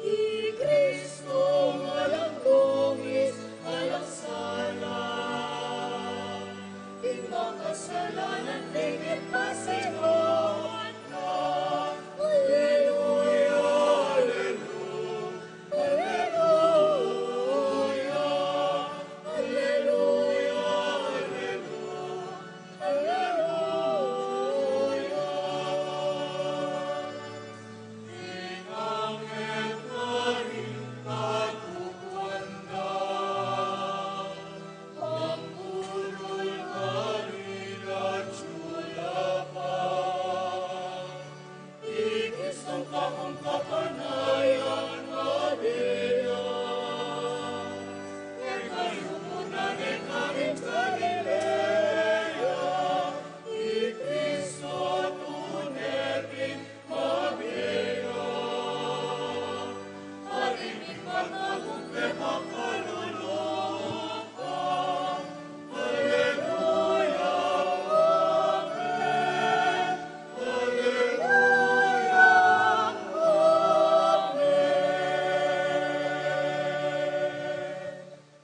I Kristo alang dungis, alang sala, ing makasalanan ding ipasigawan na. Alleluia, alleluia, alleluia, alleluia, alleluia.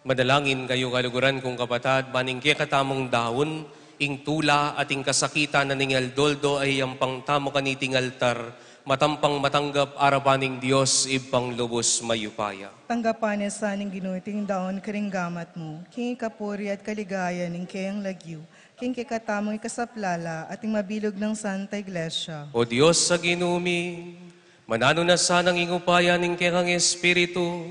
Manalangin kayu, kaluguran kung kapatad, ban ing kekatamung daun, ing tula at ing kasakitan na ning aldo-aldo a iyampang tamu kaniting altar, matampang matanggap arapan ning Dios Ibpang lubus mayupaya. Tanggapan na sa ning Ginu iting daun karing gamat mu, king ikapuri at kaligayan ning keyang lagyu, king kekatamung ikasaplala at ing mabilug nang Santa Iglesia. O Dios a Ginu mi, mananu na sanang ing upaya ning kekang Espiritu,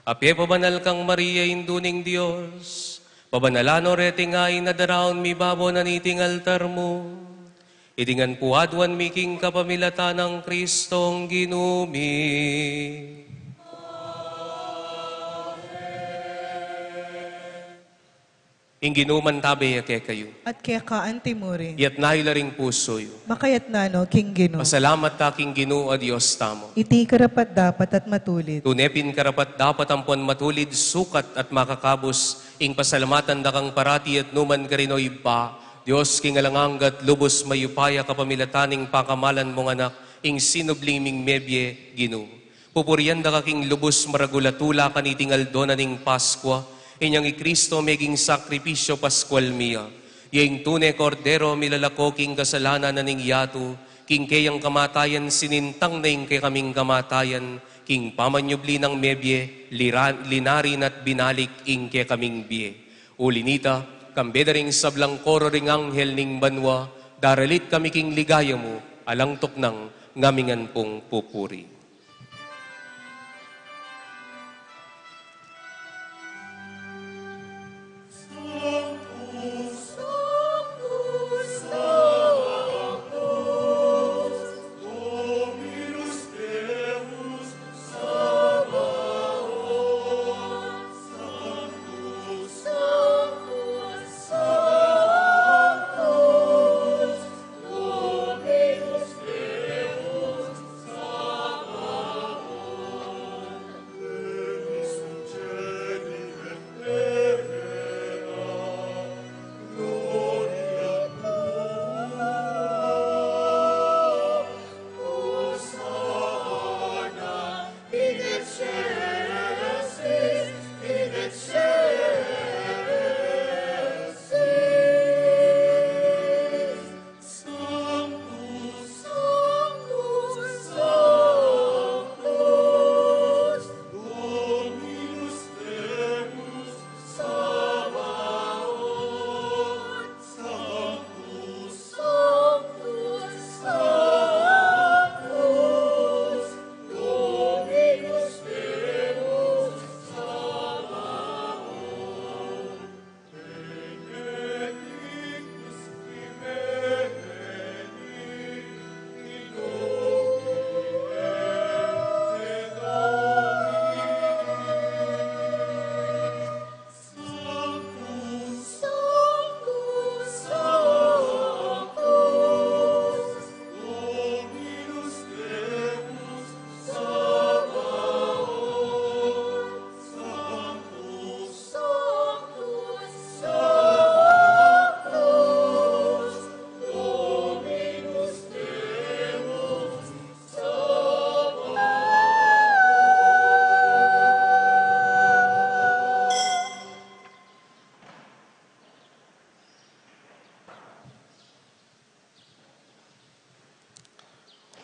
a pepabanal kang Maria, Indu ning Dios, pabanalan no reting ain a daraun mi babo na niting altar mu. Iti ngan pu aduan mi king kapamilatan nang Kristong Ginu mi. Ing Ginu mantabe ya kekayu. At keka antimurin. Iyatas yu la ring pusu yu. Makayatas no king Ginu. Pasalamat ta king Ginu a Dios tamu. Iti karapat-dapat at matulid. Tune pin karapat-dapat ampon matulid, sukat at makakabus, ing pasalamatan da kang parati at numan karin, o Ibpa, Dios king alang angga at lubus mayupaya, kapamilatan ning pakamalan mung Anak, ing sinubli ming mebie, Ginu. Pupurian da ka king lubus maragul a tula kaniting aldo na ning Paskua, inyang i Kristo meging sakripisyu Paskual mi ya. Ya ing tune Kordero milalako king kasalanan na ning yatu, king keyang kamatayan sinintang na ing kekaming kamatayan, king pamanyubli nang mebie, lira-, linarin at binalik ing kekaming bie. Uli nita, kambe da ring sablang koro ring anghel ning banua, daralit kami king ligaya mu, alang tuknang ngamingan pung pupuri.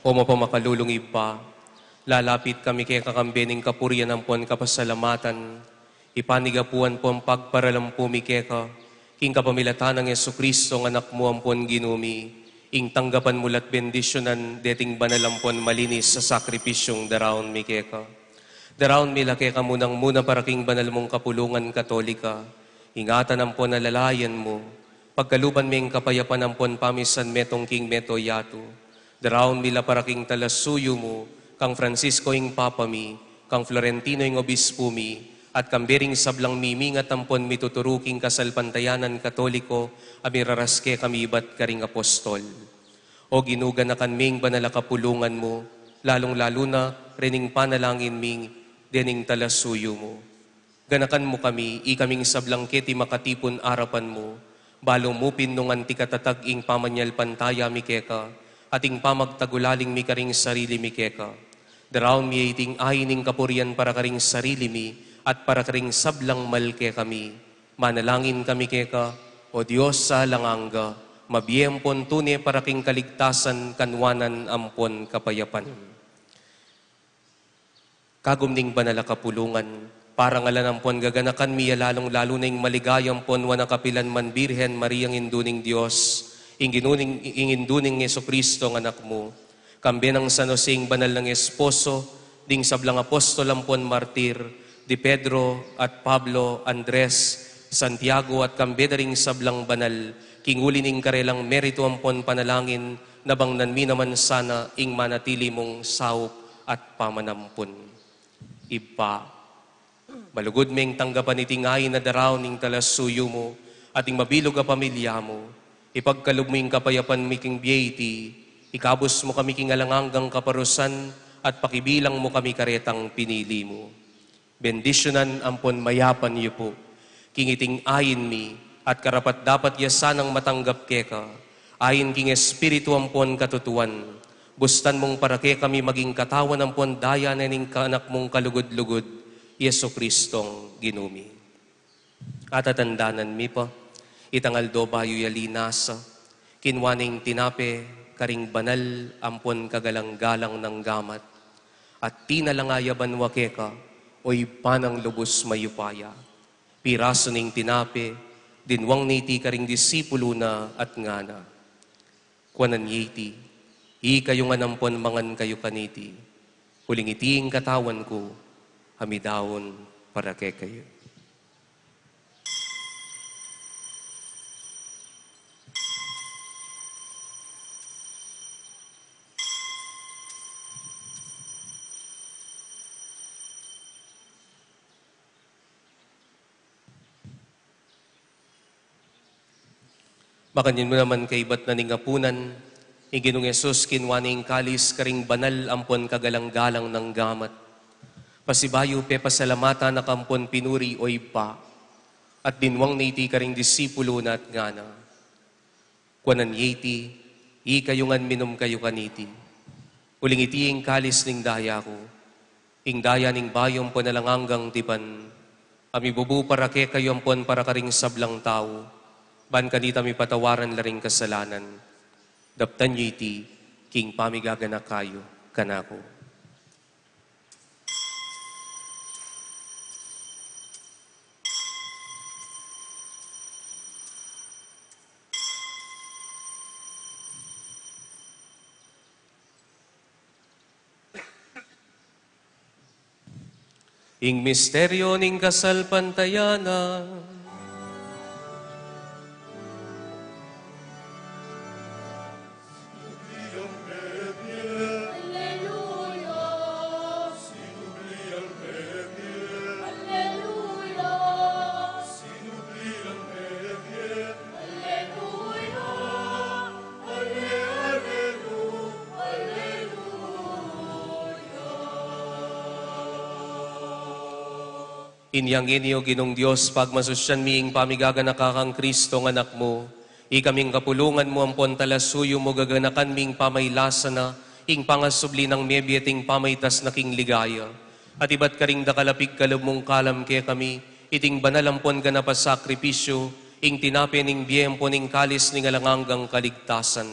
O mapamakalulung Ibpa, lalapit kami keka kambe ning kapurian ampon kapasalamatan, ipanigapuan pon pagparalampu mi keka, king kapamilatan nang Jesucristo, Anak mu ampon Ginu mi, ing tanggapan mu la't bendisyunan deting banal ampon malinis a sakripisyung daraun mi keka. Daraun mi la keka munang-muna para king banal mung kapulungan Katolika, ingatan ampon alalayan mu, pagkaluban me ing kapayapan ampon pamisan metung king meto yatu. Daraun mi la para king talasuyu mu, kang Francisco ing Papa mi, kang Florentino ing Obispu mi, at kambe ring sablang mimingat ampon mituturu king kasalpantayanan Katoliko a miraras kekami ibat karing apostol. O Ginu, ganakan me ing banal a kapulungan mu, lalung-lalu na rening panalangin mi dening talasuyu mu. Ganakan mu kami, ikaming sablang keti makatipun arapan mu, balu mu pin nung anti katatag ing pamanyalpantaya mi keka, at ing pamagtagulaling mi karing sarili mi keka. Daraun mi iting ain ning kapurian para karing sarili mi, at para karing sablang mal kekami. Manalangin kami keka, O Dios a alang angga, mabie ampon tune para king kaligtasan, kanuanan ampon kapayapan. Kagum ning banal a kapulungan, parangalan ampon gaganakan mi ya lalung-lalu na ing maligaya ampon wana kapilan man Birhen Mariang Indu ning Dios, ing Ginu ning, ing Indu ning Jesucristo a Anak mu, kambe nang San Jose ing banal nang esposo, ding sablang apostol ampon martir, di Pedro at Pablo, Andres, Santiago, at kambe da ring sablang banal, king uli ning karelang meritu ampon panalangin, nabangnan mi naman sana ing manatili mung saup at pamanampun. Ibpa, malugud meng tanggapan iting ain a daraun ning talasuyu mu, at ing mabilug a pamilya mu, ipagkalub mu ing kapayapan mi king bie iti, ikabus mu kami king alang anggang kaparusan, at pakibilang mu kami karetang pinili mu. Bendisyunan ampon mayapan yu pu king iting ain mi, at karapat-dapat ya sanang matanggap keka, ain king Espiritu ampon katutuan, bustan mung para kekami maging katawan ampon daya na ning Anak mung kalugud-lugud, Jesucristong Ginu mi. Atatandanan mi pa, itang aldo bayu ya linasa, kinua ne ing tinape karing banal ampon kagalang-galang nang gamat, at tinalangaya banwa keka, o Ibpa nang lubus mayupaya. Pirasu ning tinape, dinwang ne iti karing disipulu na at ngana, Kuanan ye iti, ikayu ngan ampon mangan kayu kaniti, uling iti ing katawan ku, a midaun para kekayu. Makanyan mu naman kaibat na ning apunan, ing Ginung Jesus kinua ne ing kalis karing banal ampon kagalang-galang nang gamat. Pasibayu pepasalamatan na ka ampon pinuri, o Ibpa, at dinwang ne iti karing disipulu na at ngana, Kuanan ye iti, ikayu ngan minum kayu kaniti. Uling iti ing kalis ning daya ku, ing daya ning bayu ampon alang anggang tipan, a mibubu para kekayu ampon para karing sablang tau, ban kanita mipatawaran la ring kasalanan. Daptan yu iti king pamigaganaka yu kanaku. Ing misteryu ning kasalpantayanan. Inya ngeni, o Ginung Dios, pagmasusyan mi ing pamigaganaka kang Kristong Anak mu, ikaming kapulungan mu ampon talasuyu mu, gaganakan mi ing pamailasa na, ing pangasubli nang mebie at ing pamaitas na king ligaya. At ibat karing dakal a pigkalub mung kalam kekami, iting banal ampon ganap a sakripisyu, ing tinape ning bie ampon ing kalis ning alang anggang kaligtasan.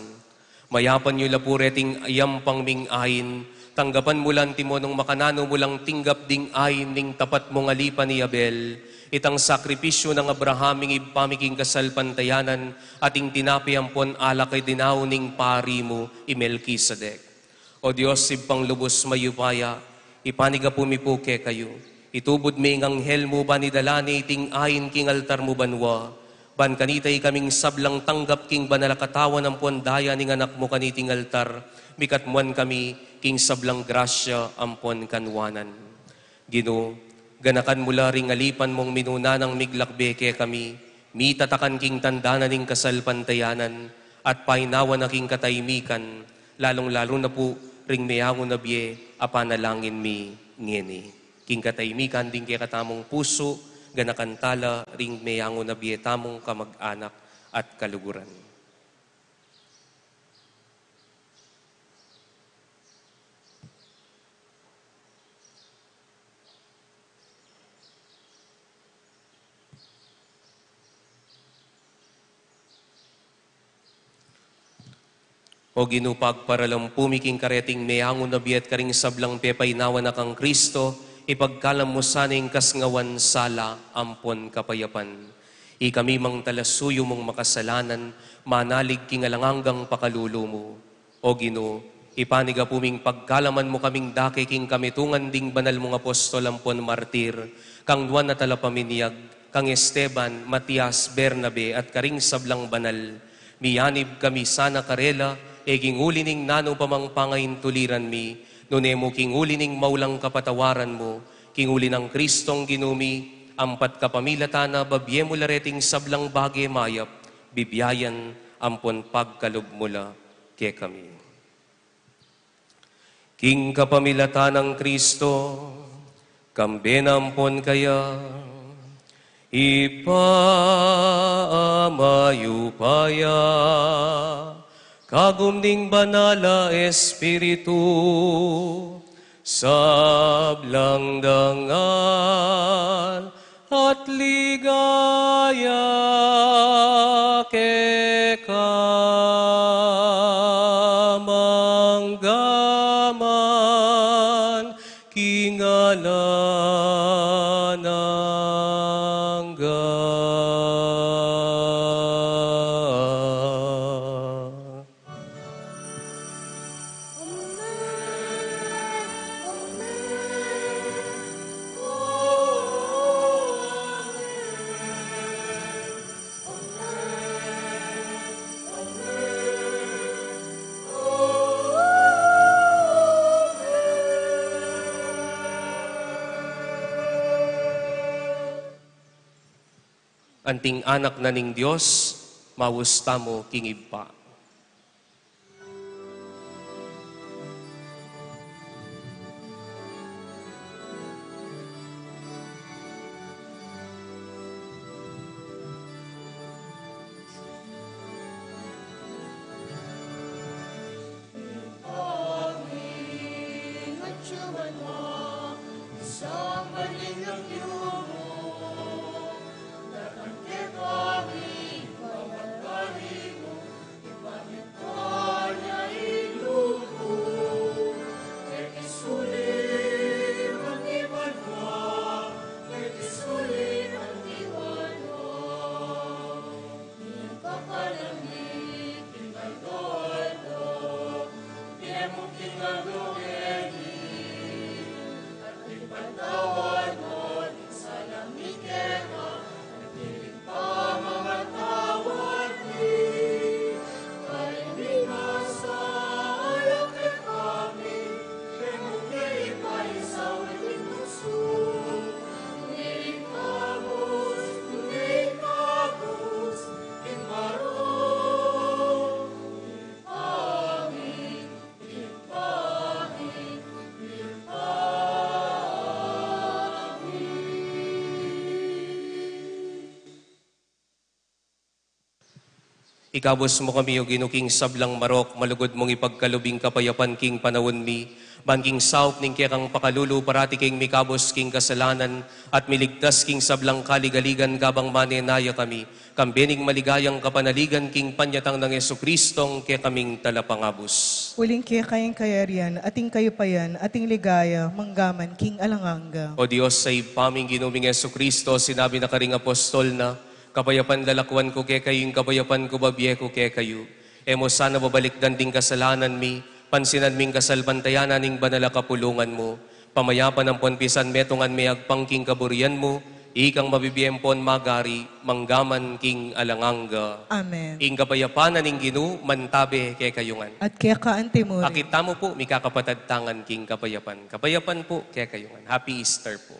Mayapan yu la pu reting yampang ming ain, tanggapan mu la antimong makananu mu lang tinggap ding ain ning tapat mung alipan i Abel, itang sakripisyu nang Abraham ing ibpa mi king kasalpantayanan, at ing tinape ampon alak a dinaun ning pari mu i Melkisedek. O Dios, Ibpang lubus mayupaya, ipanigapu mi pu kekayu. Itubud me ing anghel mu ban idala ne iting ain king altar mu banua. Ban kanita ikaming sablang tanggap king banal a katawan ampon daya ning Anak mu kaniting altar, mikatmuan kami king sablang grasya ampon kanwanan. Ginu, ganakan mu la ring alipan mung minuna nang miglakbe kekami, mitatakan king tanda na ning kasalpantayanan, at painawa na king kataimikan, lalung-lalu na pu ring meangu na bie a panalangin mi ngeni. King kataimikan ding kekatamung pusu, ganakan ta la ring meangu na bie tamung kamag-anak at kaluguran. O Ginu, pagparalampu mi king kareting meangu na bie at karing sablang pepainawa na kang Kristo, ipagkalam mu sana ing kasngawan, sala ampon kapayapan. Ikami mang talasuyu mung makasalanan, manalig king alang anggang pakalulu mu. O Ginu, ipanigapu ming pagkalaman mu kaming dake king kamitungan ding banal mung apostol ampon martir, kang Juan a talapaminyag, kang Esteban, Matias, Bernabe, at karing sablang banal. Miyanib kami sana karela, e king uli ning nanu pa mang pangaintuliran mi, nune mu king uli ning maulang kapatawaran mu, king uli nang Kristong Ginu mi, ampat kapamilatan na babie mu la reting sablang bage mayap, bibiayan ampon pagkalub mu la kekami. King kapamilatan nang Kristo, kambe na ampon kaya, Ibpa a mayupaya, kagum ning Banal a Espiritu, sablang dangal at ligaya keka manggaman king alang angga. Anting anak na ning Dios, maus tamu king Ibpa. Ikabus mu kami, O Ginu, king sablang marok, malugud mung ipagkalub ing kapayapan king panaun mi, ban king saup ning kekang pakalulu parati keng mikabus king kasalanan, at miligtas king sablang kaligaligan kabang manenaya kami, kambe ning maligayang kapanaligan king panyatang nang Jesucristong kekaming Talapangabus. Uling keka ing kayarian, at ing kayupayan, at ing ligaya, manggaman king alang angga. O Dios, a Ibpa ming Ginu ming Jesucristo, sinabi na karing apostol na, kapayapan lalakwan ku kekayu, ing kapayapan ku babie ku kekayu. E mu sana babalikdan ding kasalanan mi, pansinan ming kasalpantayanan ning banal a kapulungan mu. Pamayapan ampon pisan metungan me agpang king kaburian mu, ikang mabibie ampon magari, manggaman king alang angga. Amen. Ing kapayapan na ning Ginu, mantabe kekayu ngan. At keka antimurin. Akit tamu pu, mikakapatad tangan king kapayapan. Kapayapan pu kekayu ngan. Happy Easter pu.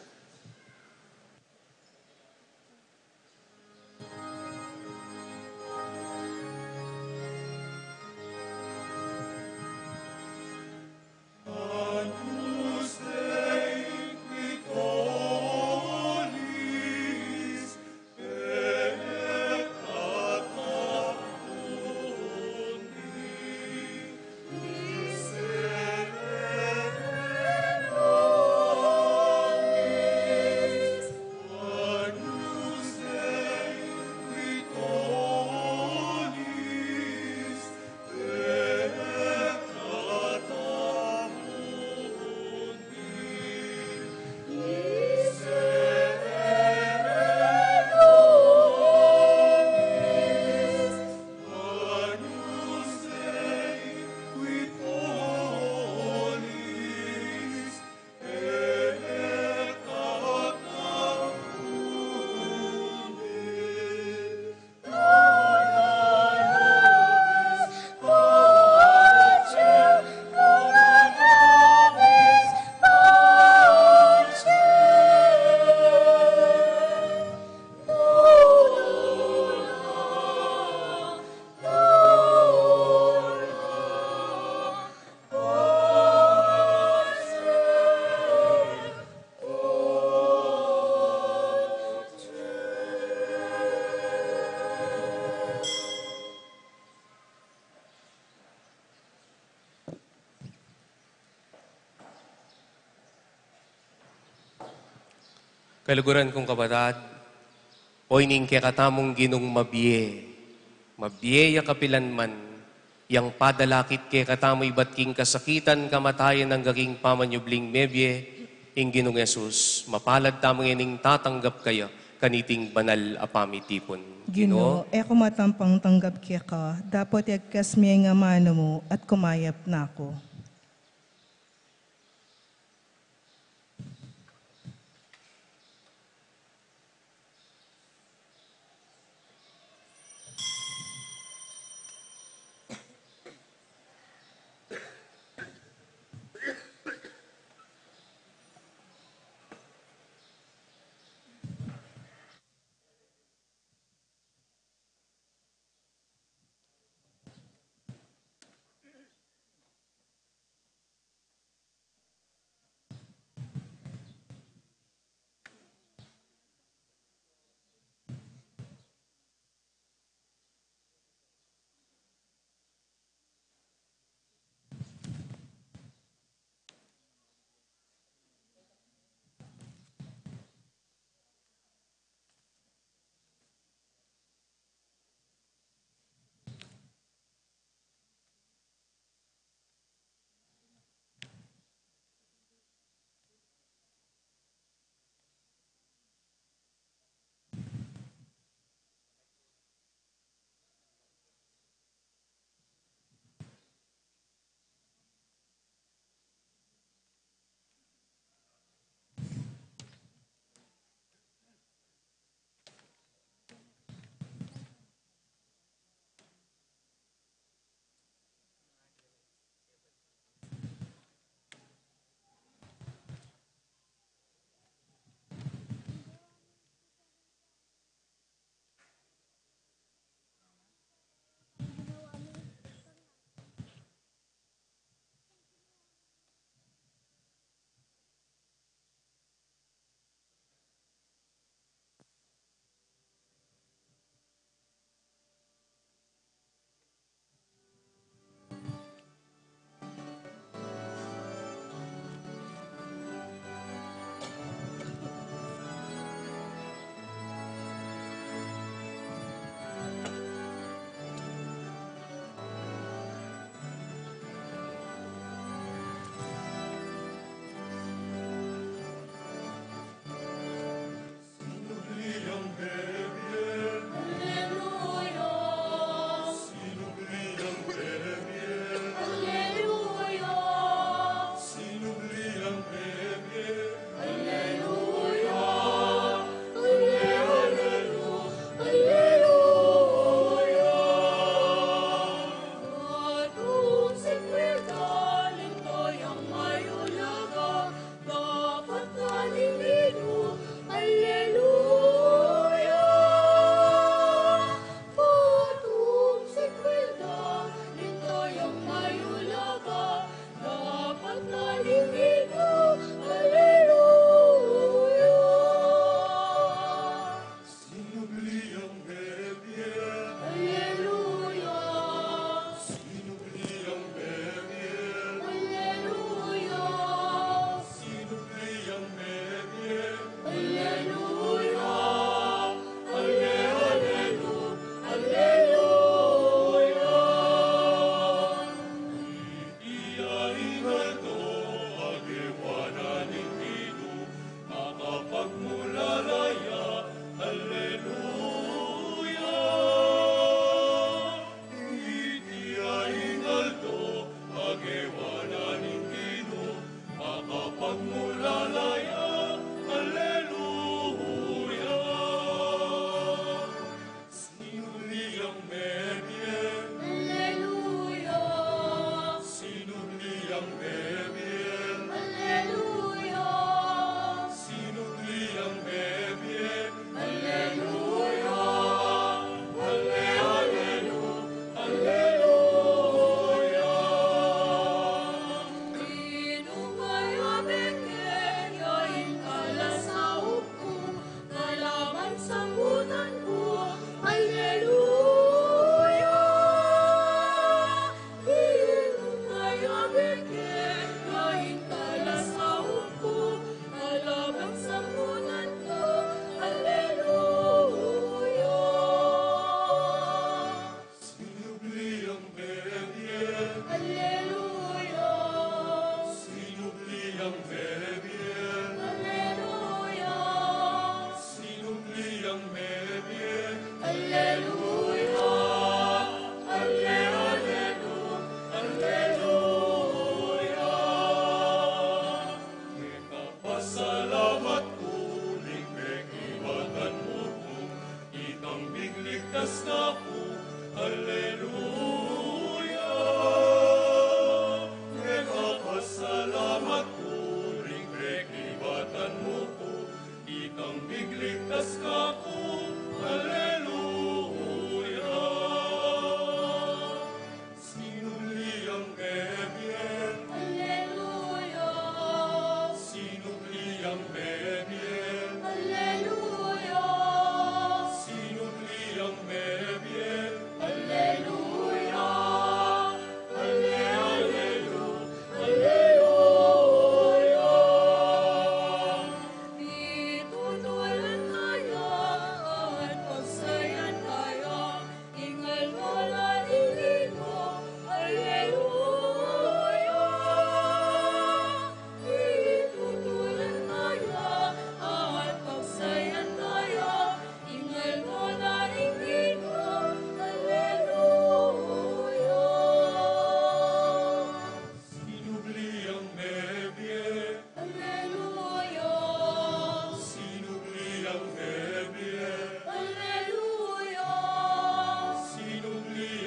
Kaluguran kung kapatad, o ining kekatamung Ginung mabie, mabie ya kapilan man, yang padalakit kekatamu ibat king kasakitan, kamatayan, angga king pamanyubling mebie, ing Ginung Jesus, mapalad tamu ngening tatanggap kaya kaniting banal a pamitipun. Ginu, e ku matampang tanggap keka, dapot iagkas me ing amanu mu at kumayap na ku.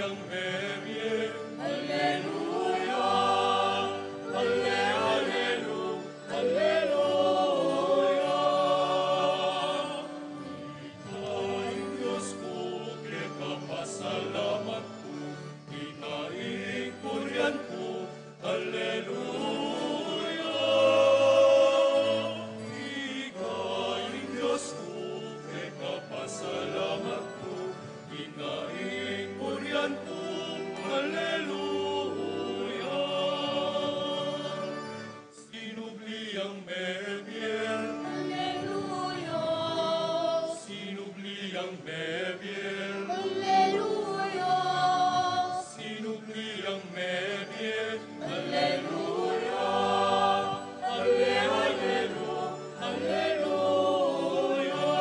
Alleluia, alle-, allelu-, alleluia. Ika ing Dios ku, keka pasalamat ku, ika ing purian ku, alleluia. Ika ing Dios ku, keka pasalamat ku, ika ing purian ku, alleluia. Sinubli yang mebie. Alleluia. Sinubli yang mebie. Alleluia. Sinubli yang mebie. Alleluia. Alle-, allelu-, alleluia.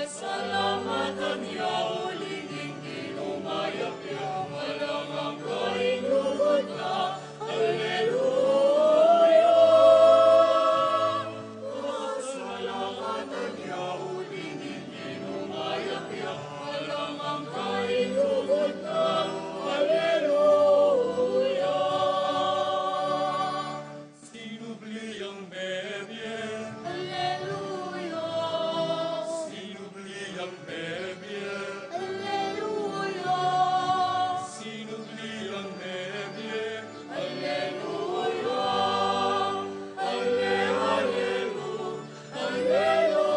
Pasalamatan ya uli ning Ginu, mayap ya, alang angga ing lugud na. Alleluia. Pasalamatan ya uli ning Ginu, mayap ya, alang angga ing lugud na. Alleluia. Sinubli yang mebie. Alleluia. Sinubli yang mebie. Alleluia. Sinubli yang mebie. Alleluia. Alle-, allelu-, alleluia.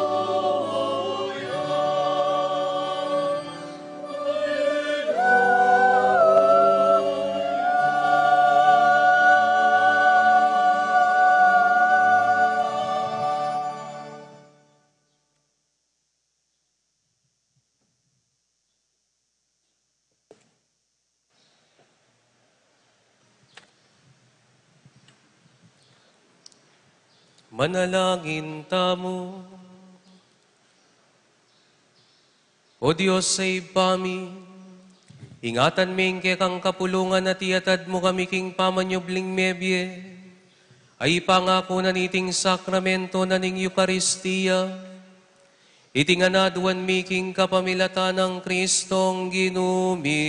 Manalangin tamu. O Dios a Ibpa mi, ingatan mi ing kekang kapulungan at iatad mu kami king pamanyubling mebie a ipangaku na niting sakramento na ning Eukaristia. Iti ngan aduan mi king kapamilatan nang Kristong Ginu mi.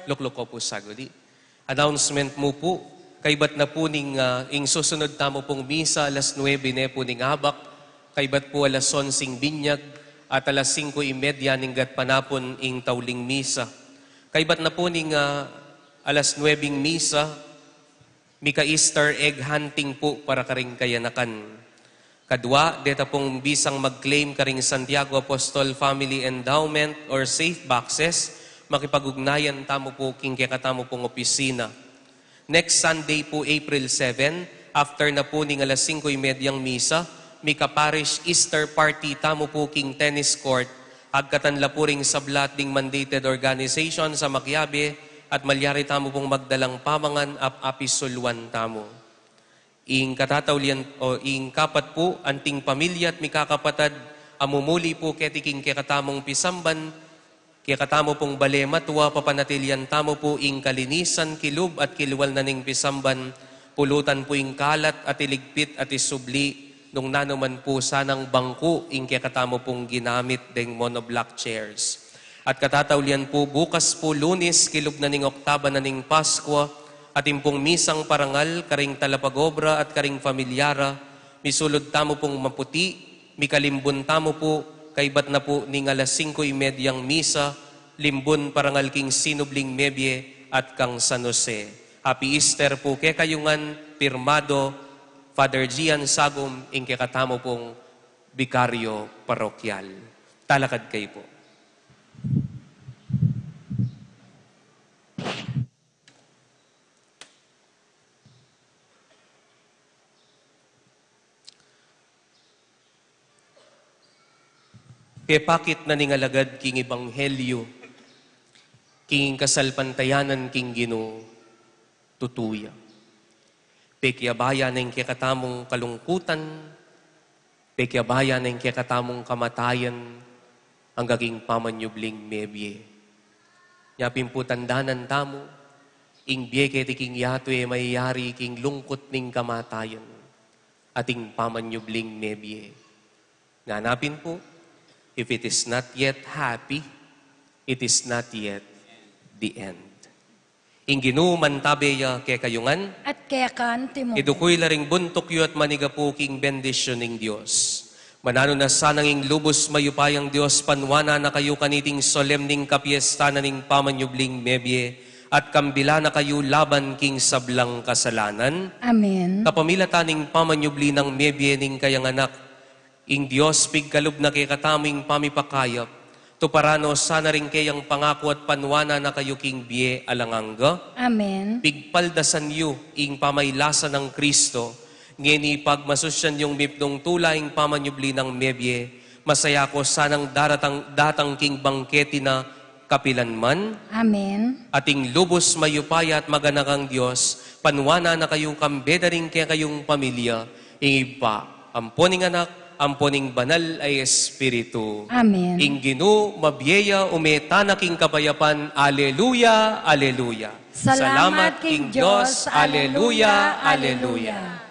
Lukluk ko pu saguli. Announcement mu pu, kaybat na pu ning, ah, ing susunud tamu pung misa alas nuebe ne pu ning abak, kaybat pu alas onse ing binyag, at alas singko y media ning gatpanapun ing tauling misa. Kaybat na pu ning, ah, alas nuebe ing misa, mika Easter egg hunting pu para karing kayanakan. Kadua, deta pung bisang mag-claim karing Santiago Apostol Family Endowment or Safe Boxes, makipag-ugnayan tamu pu king kekatamu pung opisina. Next Sunday pu, April seven, after na pu ning alas singko y medyang misa, mika-parish Easter party tamu pu king tennis court, agkatan la pu ring sabla at ding mandated organization sa makiabe, at malyari tamu pung magdalang pamangan at apisuluan tamu. Ing katataulian, o ing kapat pu, anting pamilya at mikakapatad a mumuli pu keti king kekatamung pisamban, kekatamu pung bale matua, papanatilian tamu pu ing kalinisan kilub at kilwal na ning pisamban, pulutan pu ing kalat at iligpit at isubli nung nanu man pu sanang bangku ing kekatamu pung ginamit deng monoblock chairs. At katataulian pu, bukas pu, Lunes, kilub na ning oktaba na ning Paskua, atin pung misang parangal karing talapag-obra at karing familia ra, misulud tamu pung maputi, mikalimbun tamu pu, kaybat na pu ning alas singko y medyang misa, limbun parangal king sinubling mebie at kang San Jose. Happy Easter pu kekayu ngan, pirmado, Father Gian Sagum, ing kekatamu pung bikaryo parokyal. Talakad kayu pu. Pepakit na ning alagad king ebanghelyu, king kasalpantayanan king Ginu, tutu ya. Pekiabayan na ing kekatamung kalungkutan, pekiabayan na ing kekatamung kamatayan, angga king pamanyubling mebie. Nya pin pu tandanan tamu, ing bie keti king yatu e mayari king lungkut ning kamatayan. ating pamanyubling mebie. Ngana pin pu, if it is not yet happy, it is not yet the end. Ing Ginu mantabe ya kekayu ngan. At keka naman. Idukuy la ring buntuk yu at manigapu king bendisyun ning Dios. Mananu na sanang ing lubus mayupayang Dios panuanan na kayu kaniting solemning kapiesta na ning pamanyubling mebie at kambilan na kayu laban king sablang kasalanan. Amen. Kapamilatan ning pamanyubli nang mebie ning kayang Anak, ing Dios pigkalub na kekatamu ing pamipakayap, tuparan no sana ring keyang pangaku at panuanan na kayu king bie alang angga. Amen. Pigpaldasan yu ing pamaylasa nang Kristo, ngeni pagmasusyan yung mipnung tula ing pamanyubli nang mebie, masaya ko sanang daratang, datang king bangketi na kapilan man. Amen. Ating lubus mayupaya at maganakang Dios, panuanan na kayu kambe da ring kekayung pamilya, ing Ibpa, ampo ning Anak, ampo ning Banal a Espiritu. Amen. Ing Ginu mabie ya, ume tana king kapayapan. Aleluya, aleluya. Salamat king Dios. Aleluya, aleluya.